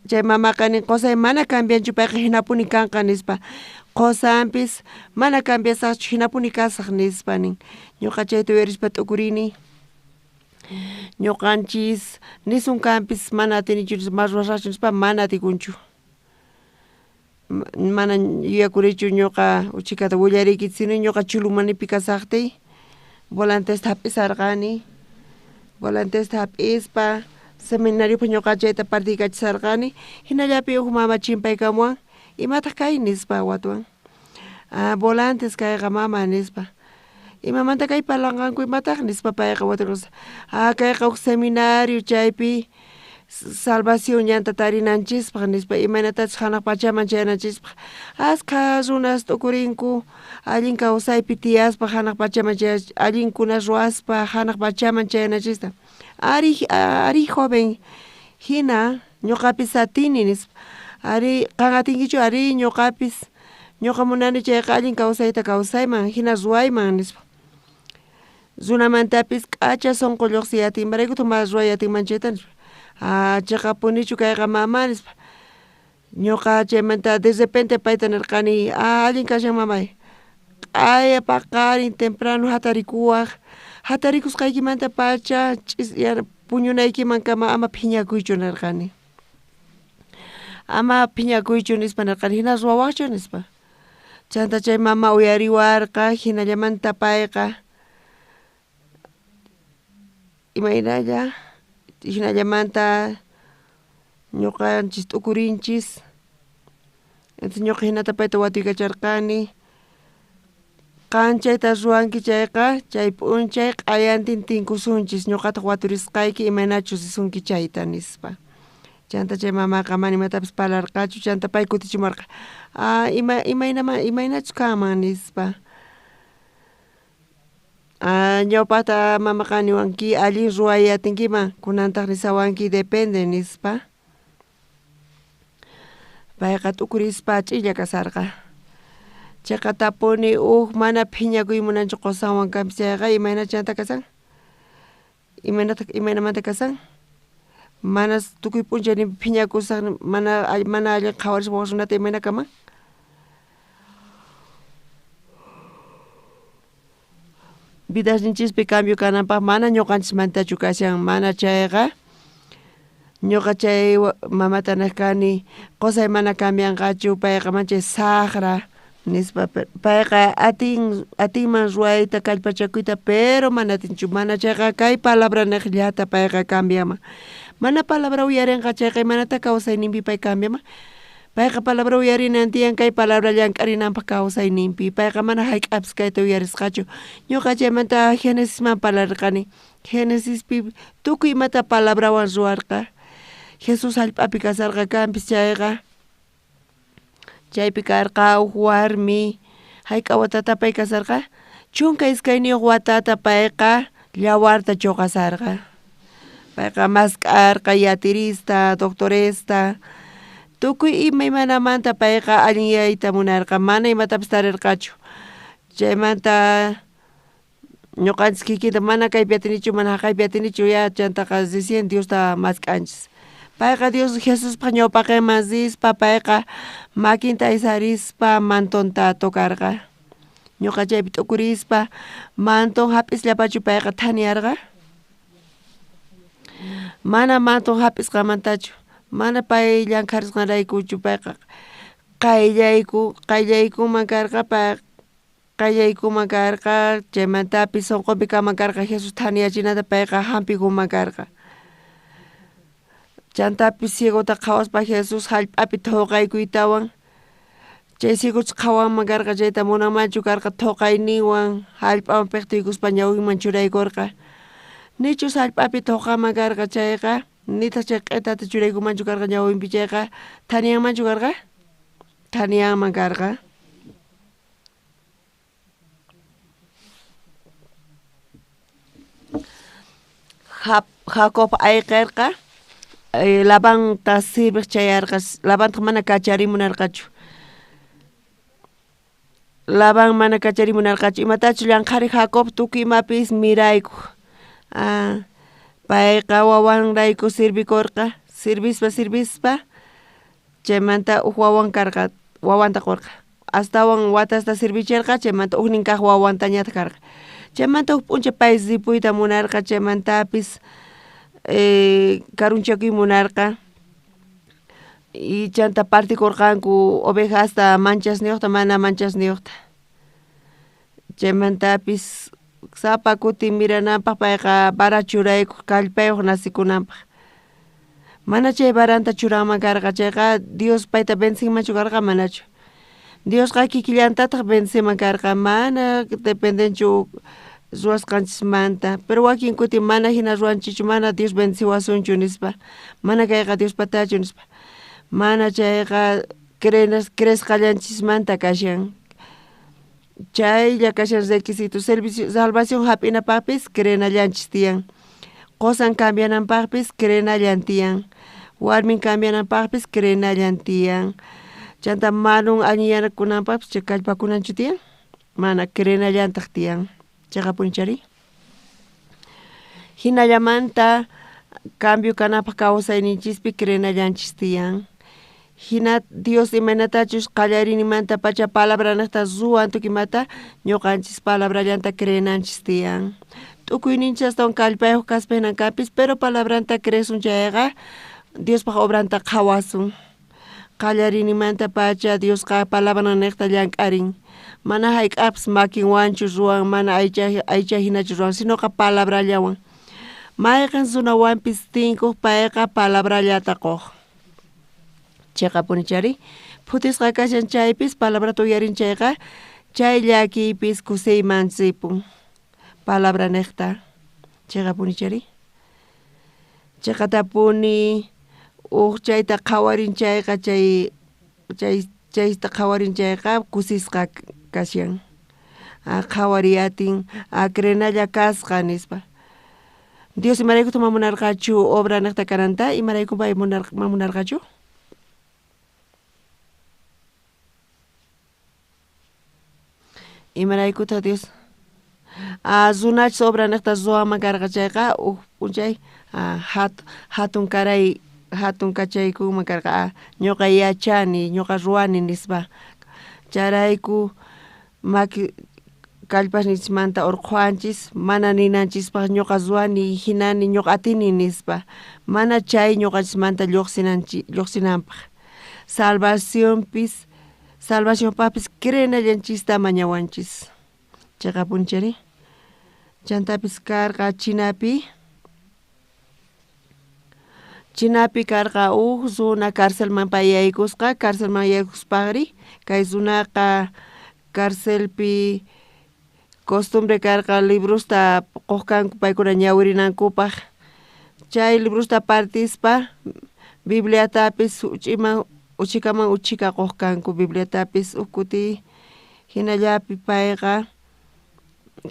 chay mamaqa nin qusay mana cambianchu payqa hinapuni kanqa nispa qusanpis mana cambiasaqchu hinapuni kasaq nispa nin ñuqa chayta uyarispa t'ukurini ñuqanchis nisun kanpis mana atinichu nispa mana ruwasaqchu nispa mana atikunchu mana yuyakurichu ñuqa uchikata willariykichis ñuqa Chulumanipi kasaqtiy volantesta hap'isarqani volantesta hap'ispa seminariopaq ñuqa chayta partiykachisarqani hinallapi uj mama chimpaykamuwan imataq kay nispa watuwan volantes kayqa mama nispa imamanta kay parlanqanku imataq nispa payqa watukuspa kayqa uj seminario chaypi salvación ñanta tarinanchispaq nispa imaynatachus hanaq pachaman chayananchispaq askha runas t'ukurinku allin kawsaypi tiyaspa hanaq pachaman allinkuna ruwaspa hanaq pachaman chayananchista ari joven hina ñuqapis atini nispa ari qan atinkichu ari ñuqapis ñuqa munani chayqa allin kawsayta kawsayman hina ruwayman nispa runamantapis k'acha sunqu lluqsiy atin imaraykutaq mana ruway atinman chayta nispa chiqapunichu kayqa mama nispa ñuqa chaymanta de repente payta nirqani allin kashan mamay q'aya paqarin temprano hatarikuwaq hatarikusqaykimantapacha puñunaykimankama ama phiñakuychu nirqani ama phiñakuychu nispa nirqani hina ruwawaqchu nispa chanta chay mama uyariwarqa hinallamanta payqa imaynalla hinallamanta ñuqanchis t'ukurinchis entonces ñuqa hinata payta watuykacharqani Qan chayta ruwanki chayqa chay p'unchay q'ayantin tinkusunchis ñuqataq waturisqayki imaynachus risunki chayta nispa. Chanta chay mamaqa mana imatapis parlarqachu chanta pay kutichimuwarqa imaynachus kanman nispa. Ñawpaqta mamaqa niwanki allin ruway atinkiman kunantaq nisawanki depende nispa. Payqa t'ukurispa ch'inlla kasarqa. Chiqatapuni uj mana phiñakuy munanchu qusanwan kanpis chayqa imayna chanta kasan? Imaynamanta kasan? Mana tukuy p'unchay phiñakusaq mana allin qhawarispa waj runata imayna kaman? Vidasninchispi cambio kananpaq mana ñuqanchismantachu kashan mana chayqa ñuqa chay mamata nej kani qusay mana cambianqachu payqa manchay saqra nispa payqa atinman ruwayta kallpachakuyta pero mana atinchu mana chayqa kay palabra nejllata payqa cambiaman mana palabra uyarinqa chayqa imanata kawsayninpi pay cambiaman payqa palabra uyarinan tiyan kay palabra llank'arinanpaq kawsayninpi payqa mana hayk'apis kayta uyarisqachu ñuqa chaymanta Genesisman parlarqani Genesispi tukuy imata palabrawan ruwarqa Jesús hallp'api kasarqa kanpis chayqa chaypi karqa uj warmi hayk'a watata pay kasarqa 12 watata payqa llawarta chuqasarqa payqa mask'arqa yatirista doctoresta tukuy imaymanamanta payqa allinyayta munarqa mana imatapis tarirqachu chaymanta ñuqanchis kikinta mana kaypi atinichu mana haqaypi atinichu ya chantaqa recién Diosta mask'anchis payqa Dios Jesuspaq ñawpaqinman rispa payqa makinta aysarispa mantonta tocarqa ñuqa chaypi t'ukurispa manton hap'isllapachu payqa thaniyarqa mana manton hap'isqamantachu mana pay llankharisqanraykuchu payqa qayllaykuman karqa qayllaykuman karqa chaymantapis sunqunpi kanman karqa Jesús thaniyachinata payqa hampiykunman karqa chantapis ciegota qhawaspa Jesús hallp'api thuqaykuytawan chay ciegochus qhawanman karqa chayta munanmanchu karqa thuqayninwan hallp'awan piqtiykuspa ñawinman churaykurqa nichus hallp'api thuqaman karqa chayqa nitaq chay q'itata churaykumanchu karqa ñawinpi chayqa thaniyanmanchu karqa thaniyanman karqa Jacob ayqirqa Labanta sirviq chayarqa Labantaq mana kacharimunarqachu Labán mana kacharimunarqachu imatachu llanqhari Jacob tukuy imapis miraykuq payqa wawanrayku sirvikurqa sirvispa chaymanta uj wawan karqa wawanta qurqa astawan watasta sirvichirqa chaymanta ujnin kaq wawantañataq karqa chaymanta uj p'unchay pay ripuyta munarqa chaymantapis karunchakuy munarqa y chanta partikurqanku ovejasta manchasniyuqta mana manchasniyuqta chaymantapis sapa kuti mirananpaq payqa vara churaykuq kallpayuq nasikunanpaq mana chay varanta churanman karqa chayqa Dios payta vencinmanchu karqa manachu Diosqa kikillantataq vencinman karqa mana dependenchu ruwasqanchismanta pero wakin kuti mana hina ruwanchichu mana Dios venciwasunchu nispa mana kayqa Diospatachu nispa mana chayqa creesqallanchismanta kashan chaylla kashan requisito salvación hap'inapaqpis creenallanchis tiyan qusan cambiananpaqpis creenallan tiyan warmin cambiananpaqpis creenallan tiyan chanta manun allinyanakunanpaqpis chay kallpakunanchu tiyan mana creenallantaq tiyan chayqapuni chari hinallamanta cambio kanapaq kawsayninchispi creenallanchis tiyan hina Dios imaynatachus qallariyninmantapacha palabranaqta ruwan tukuy imata ñuqanchis palabrallanta creenanchis tiyan tukuyninchis astawan kallpayuq kaspa hinan kanpis pero palabranta creesun chayqa Diospaq obranta qhawasun qallariyninmantapacha Diosqa palabranniqta llank'arin mana hayk'apis makinwanchu ruwan mana aycha hinachu ruwan sinoqa palabrallawan mayqin runawanpis tinkuq payqa palabrallata quq chiqapuni chari phutisqa kashan chaypis palabrata uyarin chayqa Chay llakiypis kusiyman ripun. Palabra nejta. Cheqapuni chari. Cheqatapuni uj chayta qhawarin chayqa chay chayta qhawarin chayqa kusisqa kashan. Qhawariyatin crenalla kasqa nispa. Dios imaraykuta mamunarqachu obra nejta kananta imarayku pay mamunarqachu? Imaraykuta Dios runachus obra nejta ruwaman karqa chayqa uj p'unchay hatun karay hatun kachaykunman karqa ñuqa yachani ñuqa ruwani nispa chayrayku maki kallpasninchikmanta urqhuwanchis mana ninanchispaq ñuqa ruwani hinani ñuqa atini nispa mana chay ñuqanchismanta lluqsinanpaq salvacionpis salvacionpaqpis creenallanchista mañawanchis chayqapuni chari chantapis karqa chinapi karqa uj runa carcelman pay yaykusqa carcelman yaykuspaqri kay runaqa carcelpi costumbre karqa librosta quq kanku paykuna ñawirinankupaq chay librosta partispa Bibliatapis uchikaman uchika quq kanku Bibliatapis uj kuti hinallapi payqa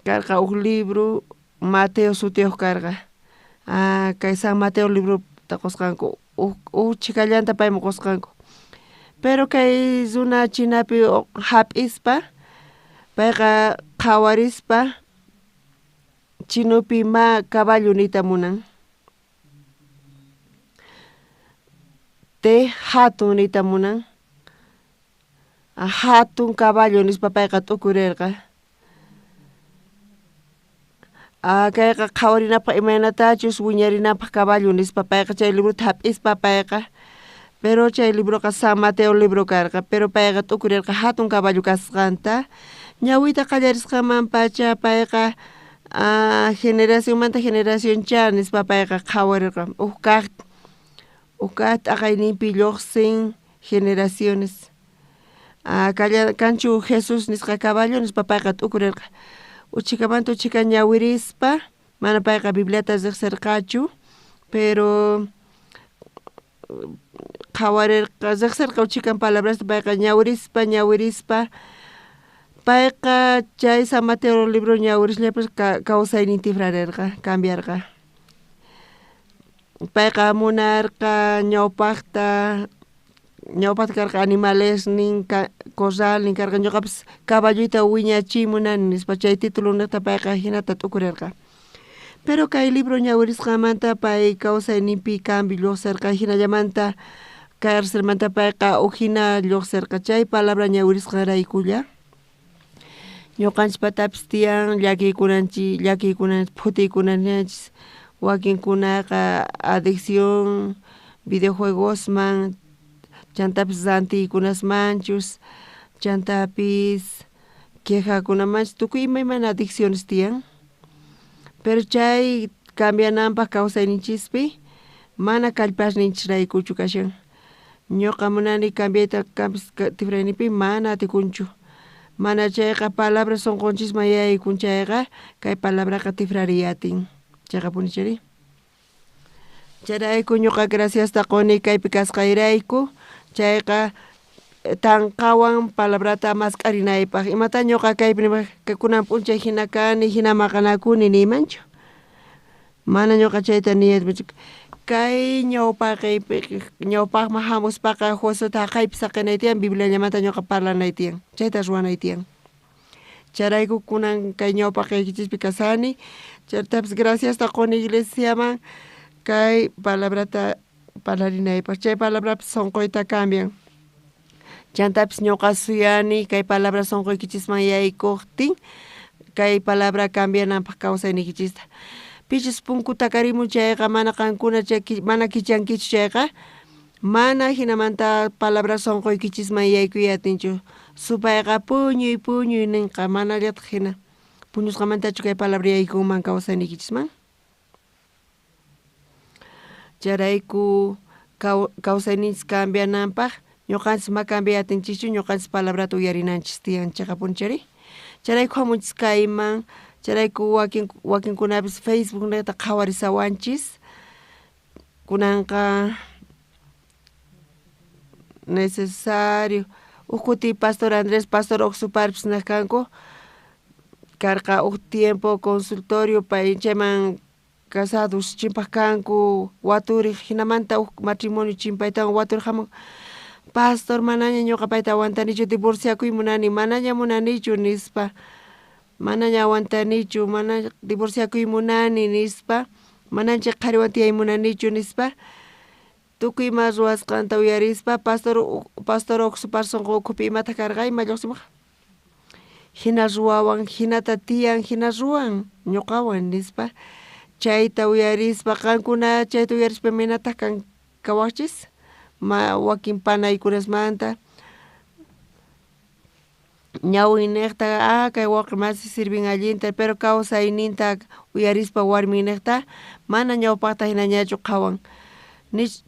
karqa uj libro Mateo sutiyuq karqa kay San Mateo librota qusqanku uj chhikallanta payman qusqanku pero kay runa chinapi hap'ispa payqa qhawarispa chinopi ma caballo niyta munan te hatun niyta munan hatun caballo nispa payqa t'ukurirqa kayqa qhawarinapaq imaynatachus wiñarinapaq caballo nispa payqa chay librota hap'ispa payqa pero chay libroqa San Mateo libro karqa pero payqa t'ukurirqa hatun caballo kasqanta ñawiyta qallarisqanmanpacha payqa generacionmanta generacioncha nispa payqa qhawarirqa uj kaq t'aqayninpi lluqsin generaciones kanchu Jesús nisqa caballo nispa payqa t'ukurirqa uchhikamanta uchhika ñawirispa mana payqa Bibliata riqsirqachu pero qhawarirqa riqsirqa uchhikan palabrasta payqa ñawirispa ñawirispa payqa chay San Mateo libro ñawirisllapis kawsaynin tifrarirqa cambiarqa payqa munarqa ñawpaqta karqa animalesnin corralnin karqa ñuqapis caballoyta wiñachiy munani nispa chay título niqta payqa hinata t'ukurirqa pero kay libro ñawirisqanmanta pay kawsayninpi cambio lluqsirqa hinallamanta carcelmanta payqa uj hina lluqsirqa chay palabra ñawirisqanraykulla ñuqanchispatapis tiyan llakiykunanchik phutiykunanchis wakinkunaqa adicción videojuegosman chantapis rantiykunasmanchus chantapis quejakunamanchus tukuy imaymana adicciones tiyan pero chay cambiananpaq kawsayninchispi mana kallpasninchisraykuchu kashan ñuqa munani cambiayta tifrayninpi mana atikunchu mana chayqa palabra sunqunchisman yaykun chayqa kay palabraqa tifrariyatin chayqapuni chari chayrayku ñuqa graciasta quni kaypi kasqayrayku chayqa tanqawan palabrata mask'arinaypaq imata ñuqa kaypi kunan p'unchay hina kani hina maqanakuni niymanchu mana ñuqa chayta niyaychu kay ñawpaqman hamuspaqa Josueta haqaypi saqinay tiyan Bibliallamanta ñuqa parlanay tiyan chayta ruwanay tiyan chayrayku kunan kay ñawpaqaykichispi kasani chaytapis graciasta quni iglesiaman kay palabrata parlarinaypaq chay palabrapis sunquyta cambian chantapis ñuqa suyani kay palabra sunquykichisman yaykuqtin kay palabra cambiananpaq kawsaynikichista pichus punku takarimun chayqa mana qankuna mana kichankichu chayqa mana hinamanta palabra sunquykichisman yaykuy atinchu supayqa puñuy puñuy ninqa manallataq hina puñusqamantachu kay palabra yaykunman kawsayniykichisman chayrayku kawsayninchis cambiananpaq Ñuqanchis ma cambiay atinchischu, ñuqanchis palabrata uyarinanchis tiyan cheqapuni chayri. Chayrayku hamunchis kayman, chayrayku wakin wakinkunapis Facebook niqta qhawarisawanchis. Kunanqa necesario uj kuti pastor Andrés, pastor Oxuparpis nej kanku, karqa uj tiempo consultorio pay chayman casados chimpaj kanku waturiq jinamanta uj matrimonio chimpaytawan waturiq jamun pastor manaña ñuqa payta aguantanichu divorciakuy munani manaña munanichu nispa manaña aguantanichu mana divorciakuy munani nispa manaña chay qhariwan tiyay munanichu nispa tukuy ima ruwasqanta uyarispa pastor pastor Oxupar sunqu ukhupi imataq karqa ima lluqsimuq jina ruwawan jinata tiyan jina ruwan ñuqawan nispa chayta uyarispa qankuna chayta uyarispa imaynataq kan kawaqchis ma wakin panaykunasmanta ñawinniqta ah kay wawqi masi sirvin allinta pero kawsayninta uyarispa warminniqta mana ñawpaqta hinañachu qhawan nich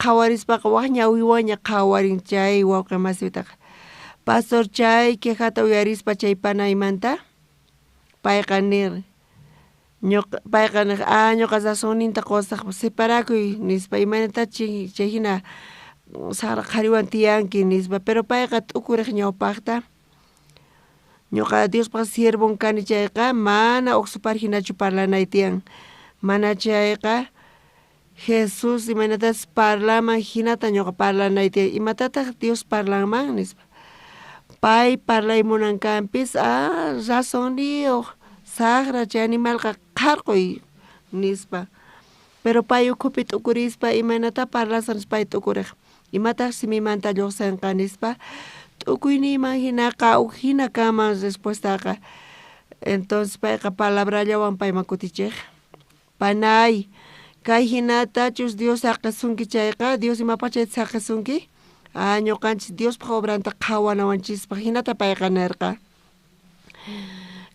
qhawarispaqa wak ñawiwanña qhawarin chay wawqi masitaqa pastor chay quejata uyarispa chay panaymanta payqa nir ñuqa payqa niq ah ñuqa razonninta qusaq separakuy nispa imaynata chay hina saqra qhariwan tiyanki nispa pero payqa t'ukuriq ñawpaqta ñuqa Diospaq siervon kani chayqa mana Oxupar hinachu parlanay tiyan mana chayqa Jesús imaynatachus parlaman hinata ñuqa parlanay tiyan imatataq Dios parlanman nispa pay parlay munankanpis ah razonniyuq saqra chay animalqa qharquy nispa pero pay ukhupi t'ukurispa imaynata parlasaq nispa pay t'ukuriq imataq simimanta lluqsinqa nispa t'ukuyniyman hinaqa uj hina kanman respuestaqa entonces payqa palabrallawan payman kutichiq panay kay hinatachus Dios saqisunki chayqa Dios imapaq chayta saqisunki ah ñuqanchis Diospaq obranta qhawanawanchispaq hinata payqa nirqa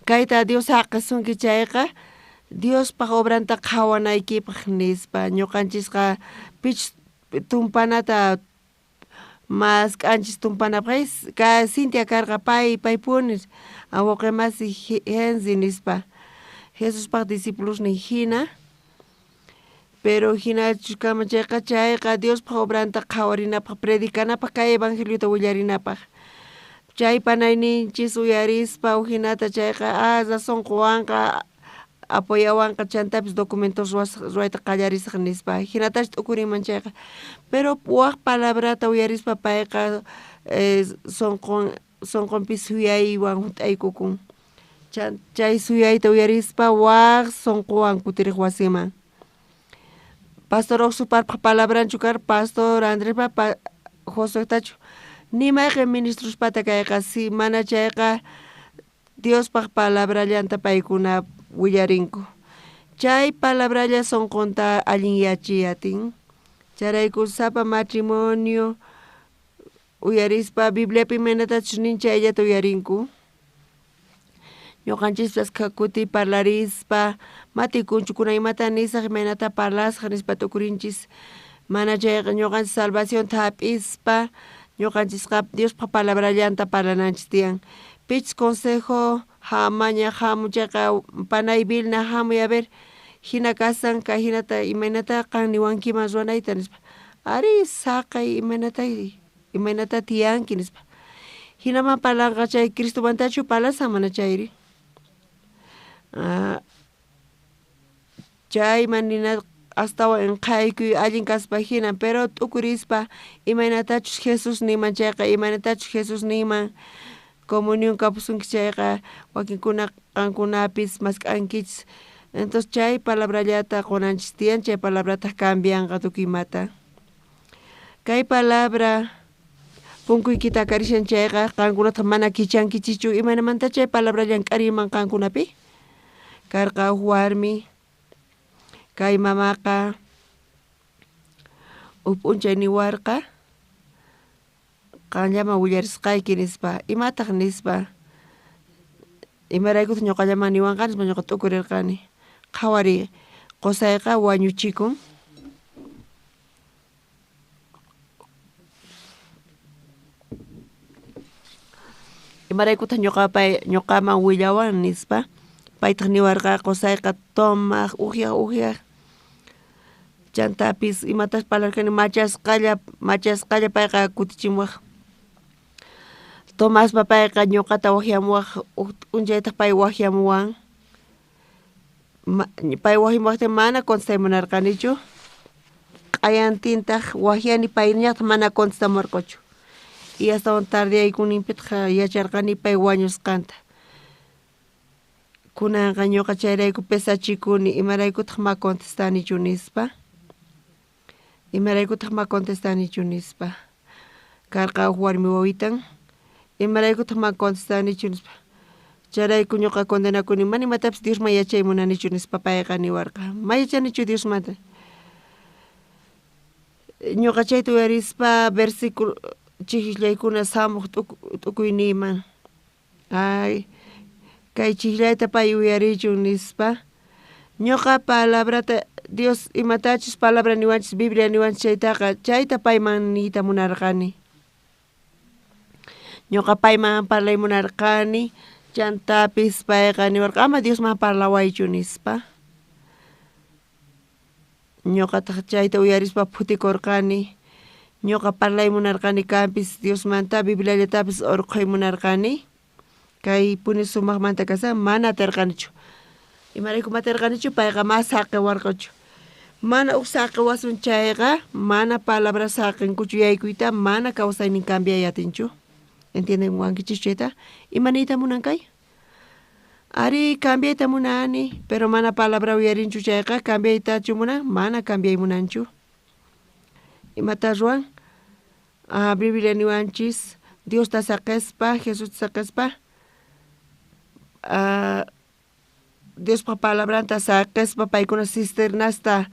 kayta Dios saqisunki chayqa Diospaq obranta qhawanaykipaq nispa ñuqanchisqa pichus tumpanata mask'anchis tumpanapaq ka Cintia karqa pay paypuni wawqi masi Henry nispa Jesuspaq discipulosnin hina pero hinachus kanman chayqa chayqa Diospaq obranta qhawarinapaq predicanapaq kay evangeliota willarinapaq chay panayninchis uyarispa ujinata chayqa ah razón quwanqa apoyawanqa chantapis documentos ruwayta qallarisaq nispa hinatachu t'ukurinman chayqa pero wak palabrata uyarispa payqa sunqun sunqunpi suyaywan hunt'aykukun chay suyayta uyarispa wak sunquwan kutiriq wasiman pastor Oxuparpaq palabranchu karqa pastor Andrespa Josuetachu ni mayqin ministrospata kayqa si mana chayqa Diospaq palabrallanta paykuna willarinku chay palabralla sunqunta allinyachiy atin chayrayku sapa matrimonio uyarispa Bibliapi imaynatachus nin chayllata uyarinku ñuqanchispas kuti parlarispa matikunchu kunan imata nisaq imaynata parlasaq nispa t'ukurinchis mana chayqa ñuqanchis salvacionta hap'ispa ñuqanchisqa Diospaq palabrallanta parlananchis tiyan pichus consejo mañaq hamun chayqa panay Vilna hamuy a ver hina kasan kay hinata imaynata qan niwankiman ruwanayta nispa ari saqay imaynata imaynata tiyanki nispa hinaman parlanqa chay Cristomantachu parlasan mana chayri chayman nina astawan inqhaykuy allin kaspa hina pero t'ukurispa imaynatachus Jesús ninman chayqa imaynatachus Jesús ninman comunión kapusunki chayqa wakinkuna qankunapis mask'ankichis entonces chay palabrallata qunanchis tiyan chay palabrataq cambianqa tukuy imata kay palabra punkuykita akarishan chayqa qankunataq mana kichankichichu imaynamanta chay palabra llank'arinman qankunapi karqa uj warmi kay mamaqa uj p'unchay niwarqa qanllaman willarisqayki nispa imataq nispa imaraykutaq ñuqallaman niwanqa nispa ñuqa t'ukurirqani qhawariy qusayqa wañuchikun. Imaraykutaq ñuqa pay ñuqaman willawan nispa. Paytaq niwarqa qusayqa tomaq, uhyaq, uhyaq. Chantapis imatas parlarqani machasqalla, machasqalla payqa kutichimuwaq. Tomaspa payqa ñuqata waqyamuwaq, uj p'unchaytaq pay waqyamuwan. Pay waqyamuwaqtin mana contestay munarqanichu. Q'ayantintaq waqyani payñataq mana contestamuwarqachu. Y astawan tardeyaykuninpitaq yacharqani pay wañusqanta. Kunanqa ñuqa chayrayku pesachikuni, imaraykutaq ma contestanichu nispa. Imaraykutaq ma contestanichu nispa. Karqa uj warmi wawitan. Imaraykutaq ma contestanichu nispa. Chayrayku ñuqa condenakuni, mana imatapis Diosman yachay munanichu nispa payqa niwarqa. Ma yachanichu Diosmanta. Ñuqa chayta uyarispa versículo chijllaykuna samuq t'ukuyniyman. Ay, kay chijllayta pay uyarichun nispa. Ñuqa palabrata Dios imatachus palabra niwanchis, Biblia niwanchis chaytaqa, chayta payman niyta munarqani. Ñuqa payman parlay munarqani, chantapis payqa niwarqa, ama Diosman parlawaychu nispa. Ñuqataq chayta uyarispa phutikurqani. Ñuqa parlay munarqani kanpis Diosmanta, Bibliallatapis urqhuy munarqani. Kay puni sumaqmanta kasan mana atirqanichu. Imarayku ma atirqanichu, payqa ma saqiwarqachu. Mana uj saqiwasun chayqa, mana palabra saqinkuchu yaykuyta, mana kawsaynin cambiay atinchu. ¿Entienden wankichis chayta? Ima niyta munan kay? Ari, cambiayta munani, pero mana palabra uyarinchu chayqa, cambiaytachu munan? Mana cambiay munanchu. Imata ruwan? Ah, Biblia niwanchis, Diosta saqespa, Jesusta saqespa, ah, Diospa palabranta saqespa, paykuna cisternasta,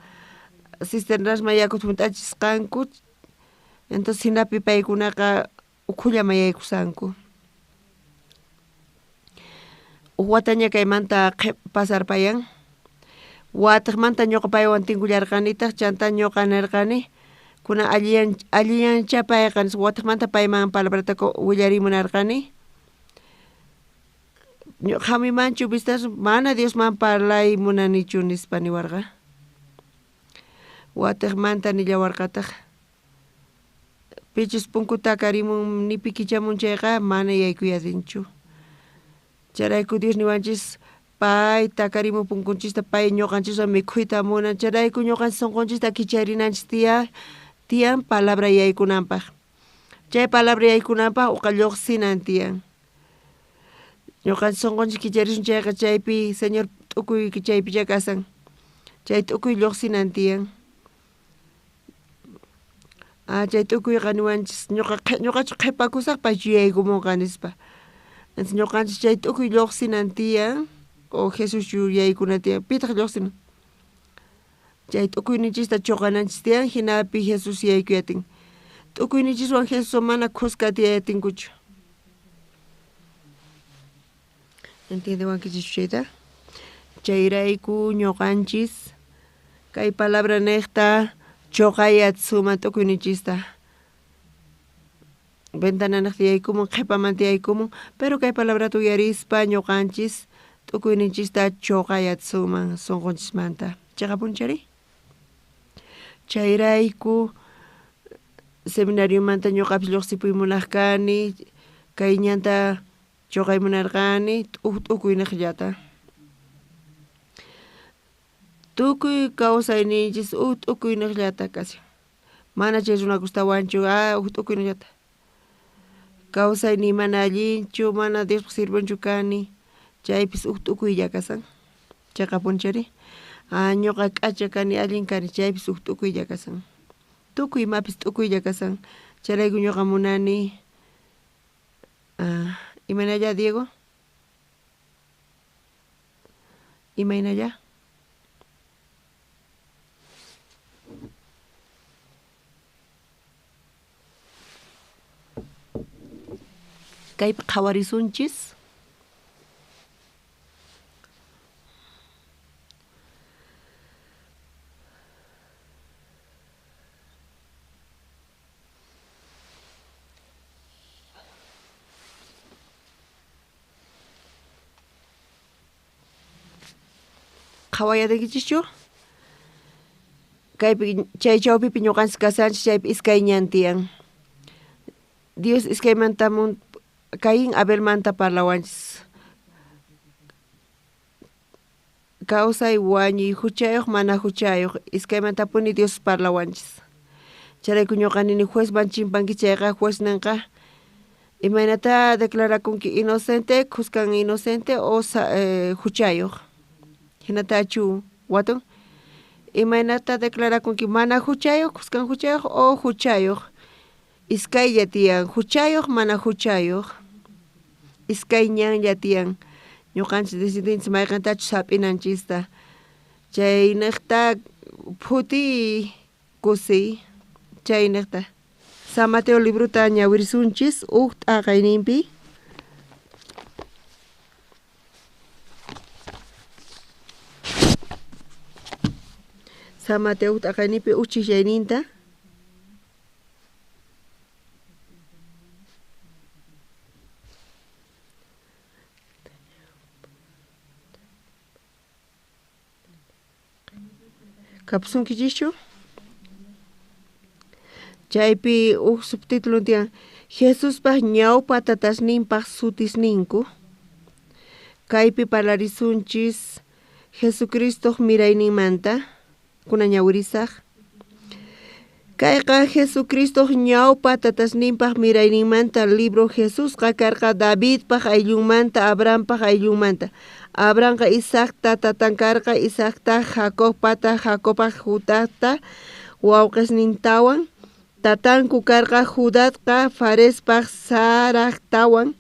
cisternasman yakuta hunt'achisqanku. Entonces hinapi paykunaqa ukhullaman yaykusanku. Uj wataña kaymanta pasarpayan. Wataqmanta ñuqa paywan tinkullarqanitaq, chanta ñuqa nirqani, kuna alliyancha payqa nispa, wataqmanta payman palabrata willarimunarqani. Hamuymanchu vistas, mana Diosman parlay munanichu nispa niwarqa. Wataqmanta nillawarqataq. Pichus punku takarimun nipi kichamun chayqa mana yaykuyatinchu. Chayrayku Dios niwanchis, pay takarimun punkunchista, pay ñuqanchiswan mikhuyta munan. Chayrayku ñuqanchis sunqunchista kicharinanchis tiyan palabra yaykunanpaq. Chay palabra yaykunanpaq uqa lluqsinan tiyan. Ñuqanchis sunqunchis kicharisun chayqa chaypi Señor t'ukuy chaypicha kasan. Chay t'ukuy lluqsinan tiyan. Ah, chay t'ukuyqa niwanchis, ñuqachu qhipakusaq paychu yaykumunqa nispa. Entonces ñuqanchis chay t'ukuy lluqsinan tiyan, o Jesuschu yaykunan tiyan, pitaq lluqsinan. Chay t'ukuyninchista chuqananchis tiyan, hinapi Jesús yaykuyatin. T'ukuyninchiswan Jesús mana khuska tiyayatinkuchu. ¿Entiendewankichischu chayta? Chayrayku ñuqanchis kay palabra niqta chuqayat suma t'ukuyninchista. Ventana niqta yaykumun, qhipaman tiyaykumun, pero kay palabrata uyarispa ñuqanchis t'ukuyninchista chuqayat suman sunqunchismanta. Chiqapunchari? Chayrayku seminariomanta ñuqapis lluqsipuy munaq kani, kay ñanta chuqay munarqani, t'ukuy niqllata. Tukuy kawsayninchis uj t'ukuy niqllata kashan. Mana chay runakustawanchu, uj t'ukuy niqllata. Kawsayniy mana allinchu, mana Diospaq sirvunchu kani, chaypis uj t'ukuylla kasan. Chiqapunchari? Ah, ñuqa k'acha kani, allin kani, chaypis uj t'ukuylla kasan. Tukuy imapis t'ukuylla kasan. Chayrayku ñuqa munani. Ah, imaynalla, Diego? Imaynalla? Kaypi qhawarisunchis. Qhawayadikichischu? Kaypi chay chawpipi ñuqanchis kashanchis chaypi iskay ñan tiyan. Dios iskaymanta Caín Abelmanta parlawanchis. Kawsay wañuy huchayuq mana huchayuq iskaymantapuni Dios parlawanchis. Chayrayku ñuqa nini juezman chimpanki chayqa juez ninqa imaynata declarakunki inocente khuskan inocente o huchayuq hinatachu watun imaynata declarakunki mana huchayuq khuskan huchayuq o huchayuq iskaylla tiyan huchayuq mana huchayuq iskay ñanlla tiyan ñuqanchis decidinchis mayqintachus hap'inanchista chayniqta phutiy kusiy chayniqta San Mateo librota ñawirisunchis huk t'aqayninpi. San Mateo huk t'aqayninpi huk chijllayninta. Kapusunkichischu? Chaypi huk subtítulo tiyan Jesuspaj ñawpa tatasninpaj sutisninku. Kaypi parlarisunchis Jesucristoq mirayninmanta kuna ñawirisaq. Kayqa Jesucristoq ñawpa tatasninpaj mirayninmanta libro Jesusqa karqa Davidpaj ayllunmanta Abrahampaj ayllunmanta. Abrahamqa Isaacta tatan karqa Isaacta Jacobpata Jacobpaj Judata wawqisnintawan. Tatanku karqa Judatqa Farespaj Sarajtawan.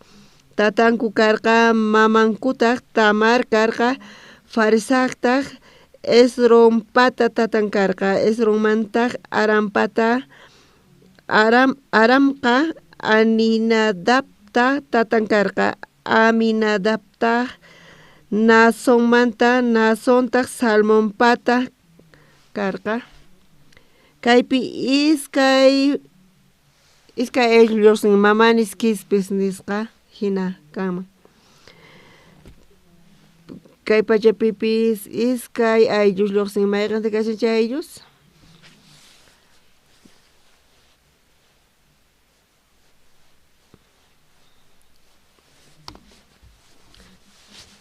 Tatanku karqa mamankutaq Tamar karqa Faresajtaj Esrompata tatan karqa Esronmantaq Arampata Aramqa Aminadabta tatan karqa Aminadabtaj Naasonmanta Naasontaq Salmonpata karqa. Kaypi iskay ayllusin mamanis kispis nisqa hina kanman. Kay pachapipis iskay ayllus lluqsin mayqinta kashan chay ayllus?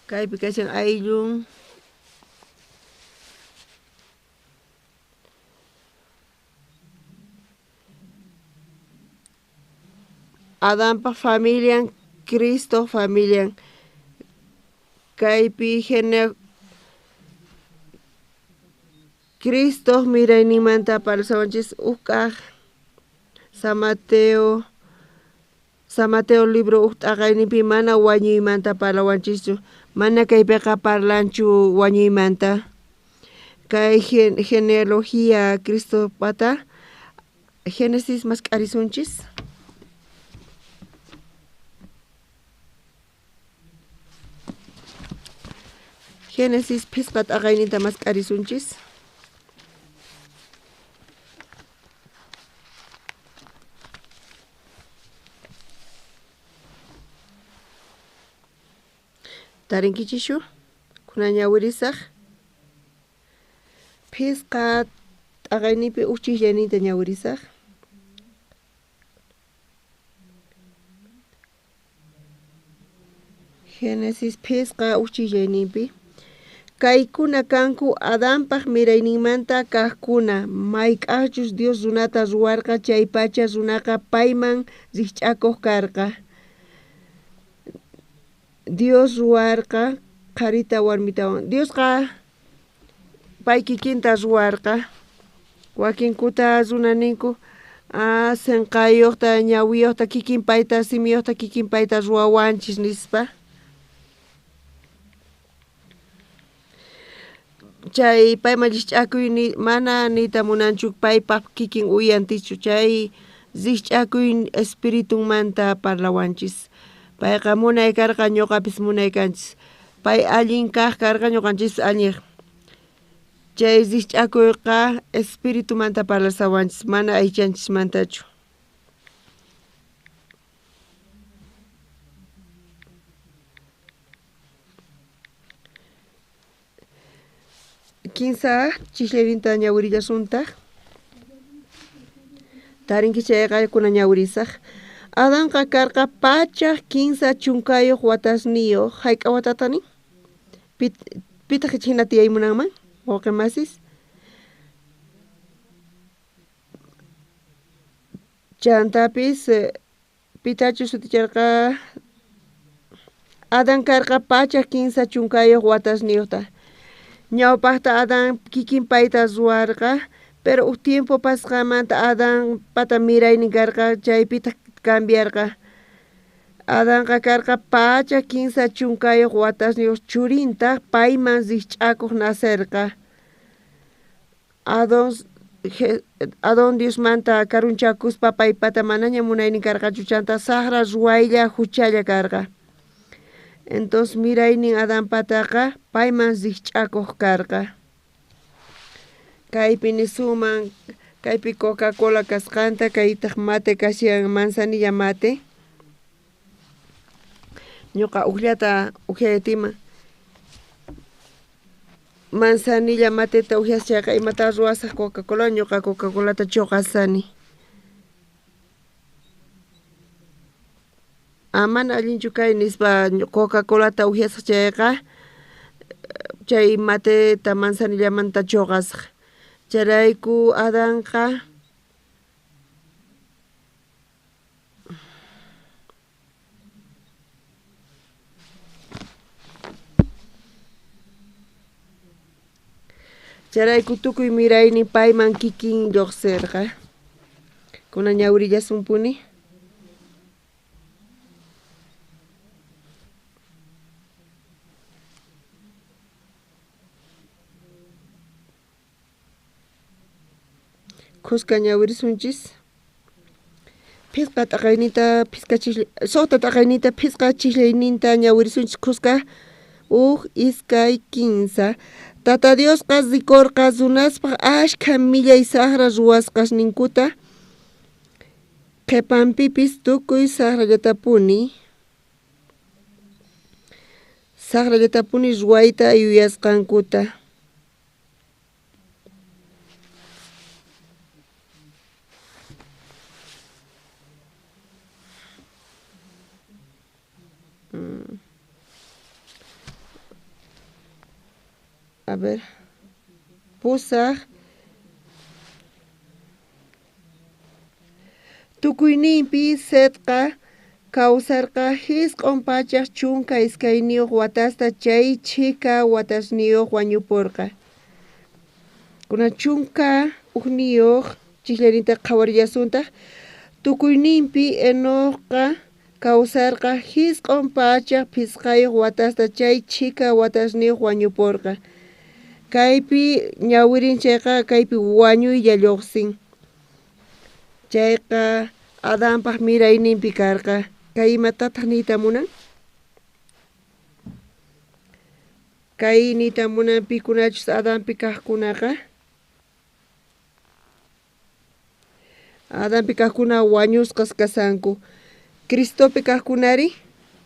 Kaypi kashan ayllun. Adanpa familian, Cristo familian. Kaypi Cristo mirayninmanta parlawanchis huk kaq San Mateo libro huk t'aqayninpi mana wañuymanta parlawanchischu mana kaypiqa parlanchu wañuymanta. Kay genealogía Cristopata Génesis mask'arisunchis. Génesis phisqa t'aqayninta mask'arisunchis. Tarinkichischu? Kunan ñawirisaq. Phisqa t'aqayninpi huk chijllayninta ñawirisaq. Génesis phisqa huk chijllayninpi. Kaykuna kanku Adanpaj mirayninmanta kaqkuna mayk'aqchus Dios runata ruwarqa chaypacha runaqa payman rikch'akuq karqa. Dios ruwarqa qharita warmitawan. Diosqa pay kikinta ruwarqa. Wakinkuta runa ninku sinqayuqta ñawiyuqta kikin payta simiyuqta kikin payta ruwawanchis nispa. Chay payman rikch'akuy mana niyta munanchu paypaq kikin uyantichu chay rikch'akuy espiritunmanta parlawanchis. Payqa munay karqa ñuqapis munay kanchis. Pay allin kaq karqa ñuqanchispis allin. Chay rikch'akuyqa espiritumanta parlasawanchis mana aychanchismantachu. Kinsa chisllarinta ñawirillasuntaq. Tarinki chayqa kuna ñawirisaq. Adanqa karqa 130 watasniyuq. Hayk'a watata nin? Pitaq hina tiyaymunanman? Wawqi masis. Chantapis pitachu suticharqa Adán karqa 130 watasniyuqta. Ñawpaqta Adán kikin payta ruwarqa, pero uj tiempo pasqamanta Adán pata miraynin karqa chaypitaq cambiarqa. Adanqa karqa 130 watasniyuq churintaq payman rikch'akuq nacerqa. Adón Diosmanta karunchakuspa paypata manaña munaynin karqachu chanta saqra ruwaylla huchalla karqa. Entonces miraynin Adanpataqa payman rikch'akuq karqa. Kaypi nisuman kaypi Coca-Cola kasqanta kaytaq mate kashan manzanilla mate. Ñuqa ujllata ujyayatima. Manzanilla mateta ujyas chayqa imata ruwasaq Coca-Cola ñuqa Coca-Colata chuqasani. Mana allinchu kay nispa Coca-Colata ujyasaq chayqa chay mateta manzanillamanta chuqasaq. Chayrayku Adanqa chayrayku tukuy miraynin payman kikin lluqsirqa. Kuna ñawirillasunpuni. Khuska ñawirisunchis. Phisqa t'aqayninta phisqa suqta t'aqayninta phisqa chislayninta ñawirisunchis khuska. 1, 2, 3. Tata Diosqa rikurqa runaspaq ashkha millay saqra ruwasqasninkuta qhipanpipis tukuy saqrallatapuni ruwayta yuyasqankuta. A ver, pusaq tukuyninpi Setqa kawsarqa 912 watasta chay chhika watasniyuq wañupurqa. Kuna 11 chisllarinta qhawarillasuntaq. Tukuyninpi Enocqa kawsarqa 905 watasta chay chhika watasniyuq wañupurqa. Kaypi ñawirin chayqa kaypi wañuylla lluqsin. Chayqa Adanpaq mirayninpi karqa. Kay imatataq niyta munan? Kay niyta munan pikunachus Adanpi kaqkunaqa. Adanpi kaqkuna wañusqas kasanku. Cristopi kaqkunari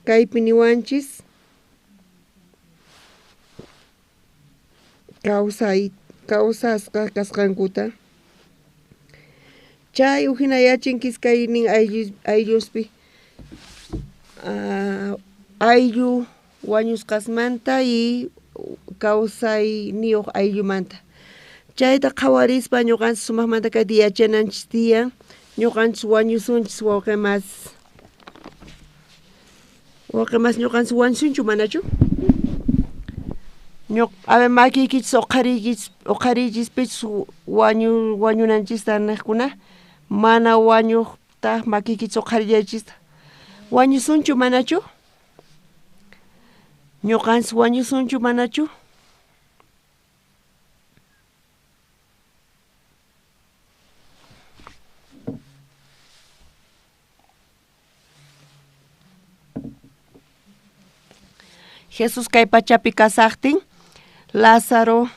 kaypi niwanchis kawsasqa kasqankuta. Chay ujinayachin kiskaynin aylluspi ayllu wañusqasmanta y kawsayniyuq ayllumanta. Chayta qhawarispa ñuqanchis sumaqmanta kayta yachananchis tiyan ñuqanchis wañusunchis wawqimas. Wawqimas ñuqanchis wañusunchu manachu? A ver, makiykichis uqhariychis pichus wañunanchista niqkuna mana wañuqtaq makiykichis uqharillaychista. Wañusunchu manachu? Ñuqanchis wañusunchu manachu? Jesús kay pachapi kasaqtin Lázaro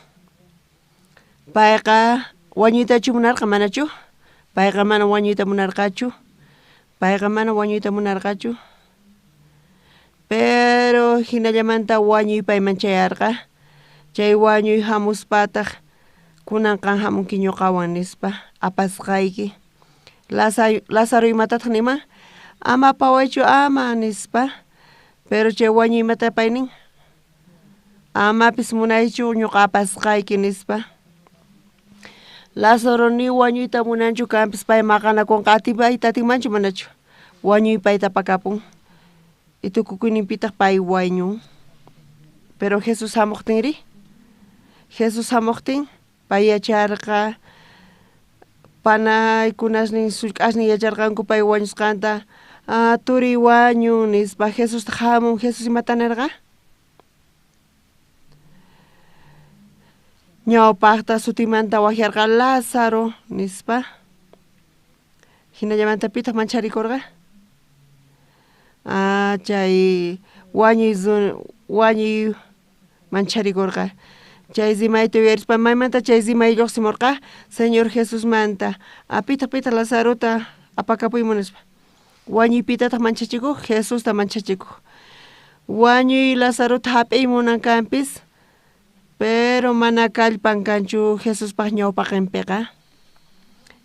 payqa wañuytachu munarqa manachu? Payqa mana wañuyta munarqachu. Payqa mana wañuyta munarqachu. Pero hinallamanta wañuy payman chayarqa. Chay wañuy hamuspataq kunan qan hamunki ñuqawan nispa apasqayki. Lázaro imatataq niman? Ama apawaychu ama nispa. Pero chay wañuy imata pay nin? Amapis munaychu ñuqa apasqayki nispa. Lázaro ni wañuyta munanchu kanpis pay maqanakunqa atipayta atinmanchu manachu? Wañuy payta apakapun. Y tukukuyninpitaq pay wañun. Pero Jesús hamuqtinri? Jesús hamuqtin pay yacharqa panaykunasnin sullk'asnin yacharqanku pay wañusqanta. Ah, turiy wañun nispa. Jesustaq hamun. Jesús imata nirqa? Ñawpaqta sutimanta waqyarqa Lázaro nispa. Hinallamanta pitaq mancharikurqa? Ah, chay wañuy mancharikurqa. Chay rimayta uyarispa maymanta chay rimay lluqsimurqa? Señor Jesusmanta. Pitaq pitaq Lazarota apakapuyman nispa. Wañuy pitataq manchachikuq? Jesusta manchachikuq. Wañuy Lazarota hap'iy munan kanpis, pero mana kallpan kanchu Jesuspaq ñawpaqinpiqa.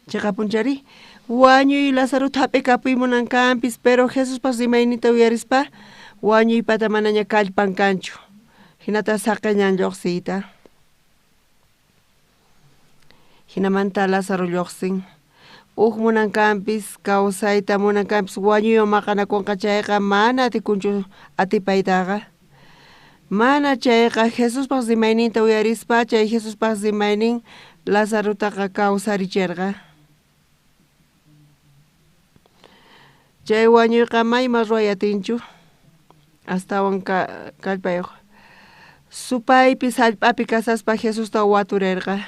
Chiqapunchari? Wañuy Lazarota hap'ikapuy munan kanpis, pero Jesuspaq rimayninta uyarispa wañuypata manaña kallpan kanchu. Hinata saqillan lluqsiyta. Hinamanta Lázaro lluqsin. Uj munan kanpis, kawsayta munan kanpis, wañuywan maqanakunqa chayqa mana atikunchu atipaytaqa. Mana chayqa Jesuspaq rimayninta uyarispa chay Jesuspaq rimaynin Lazarutaqa kawsarichirqa. Chay wañuyqa mayma ruway atinchu, astawan kallpayuq. Supaypis hallp'api kasaspa Jesusta waturirqa.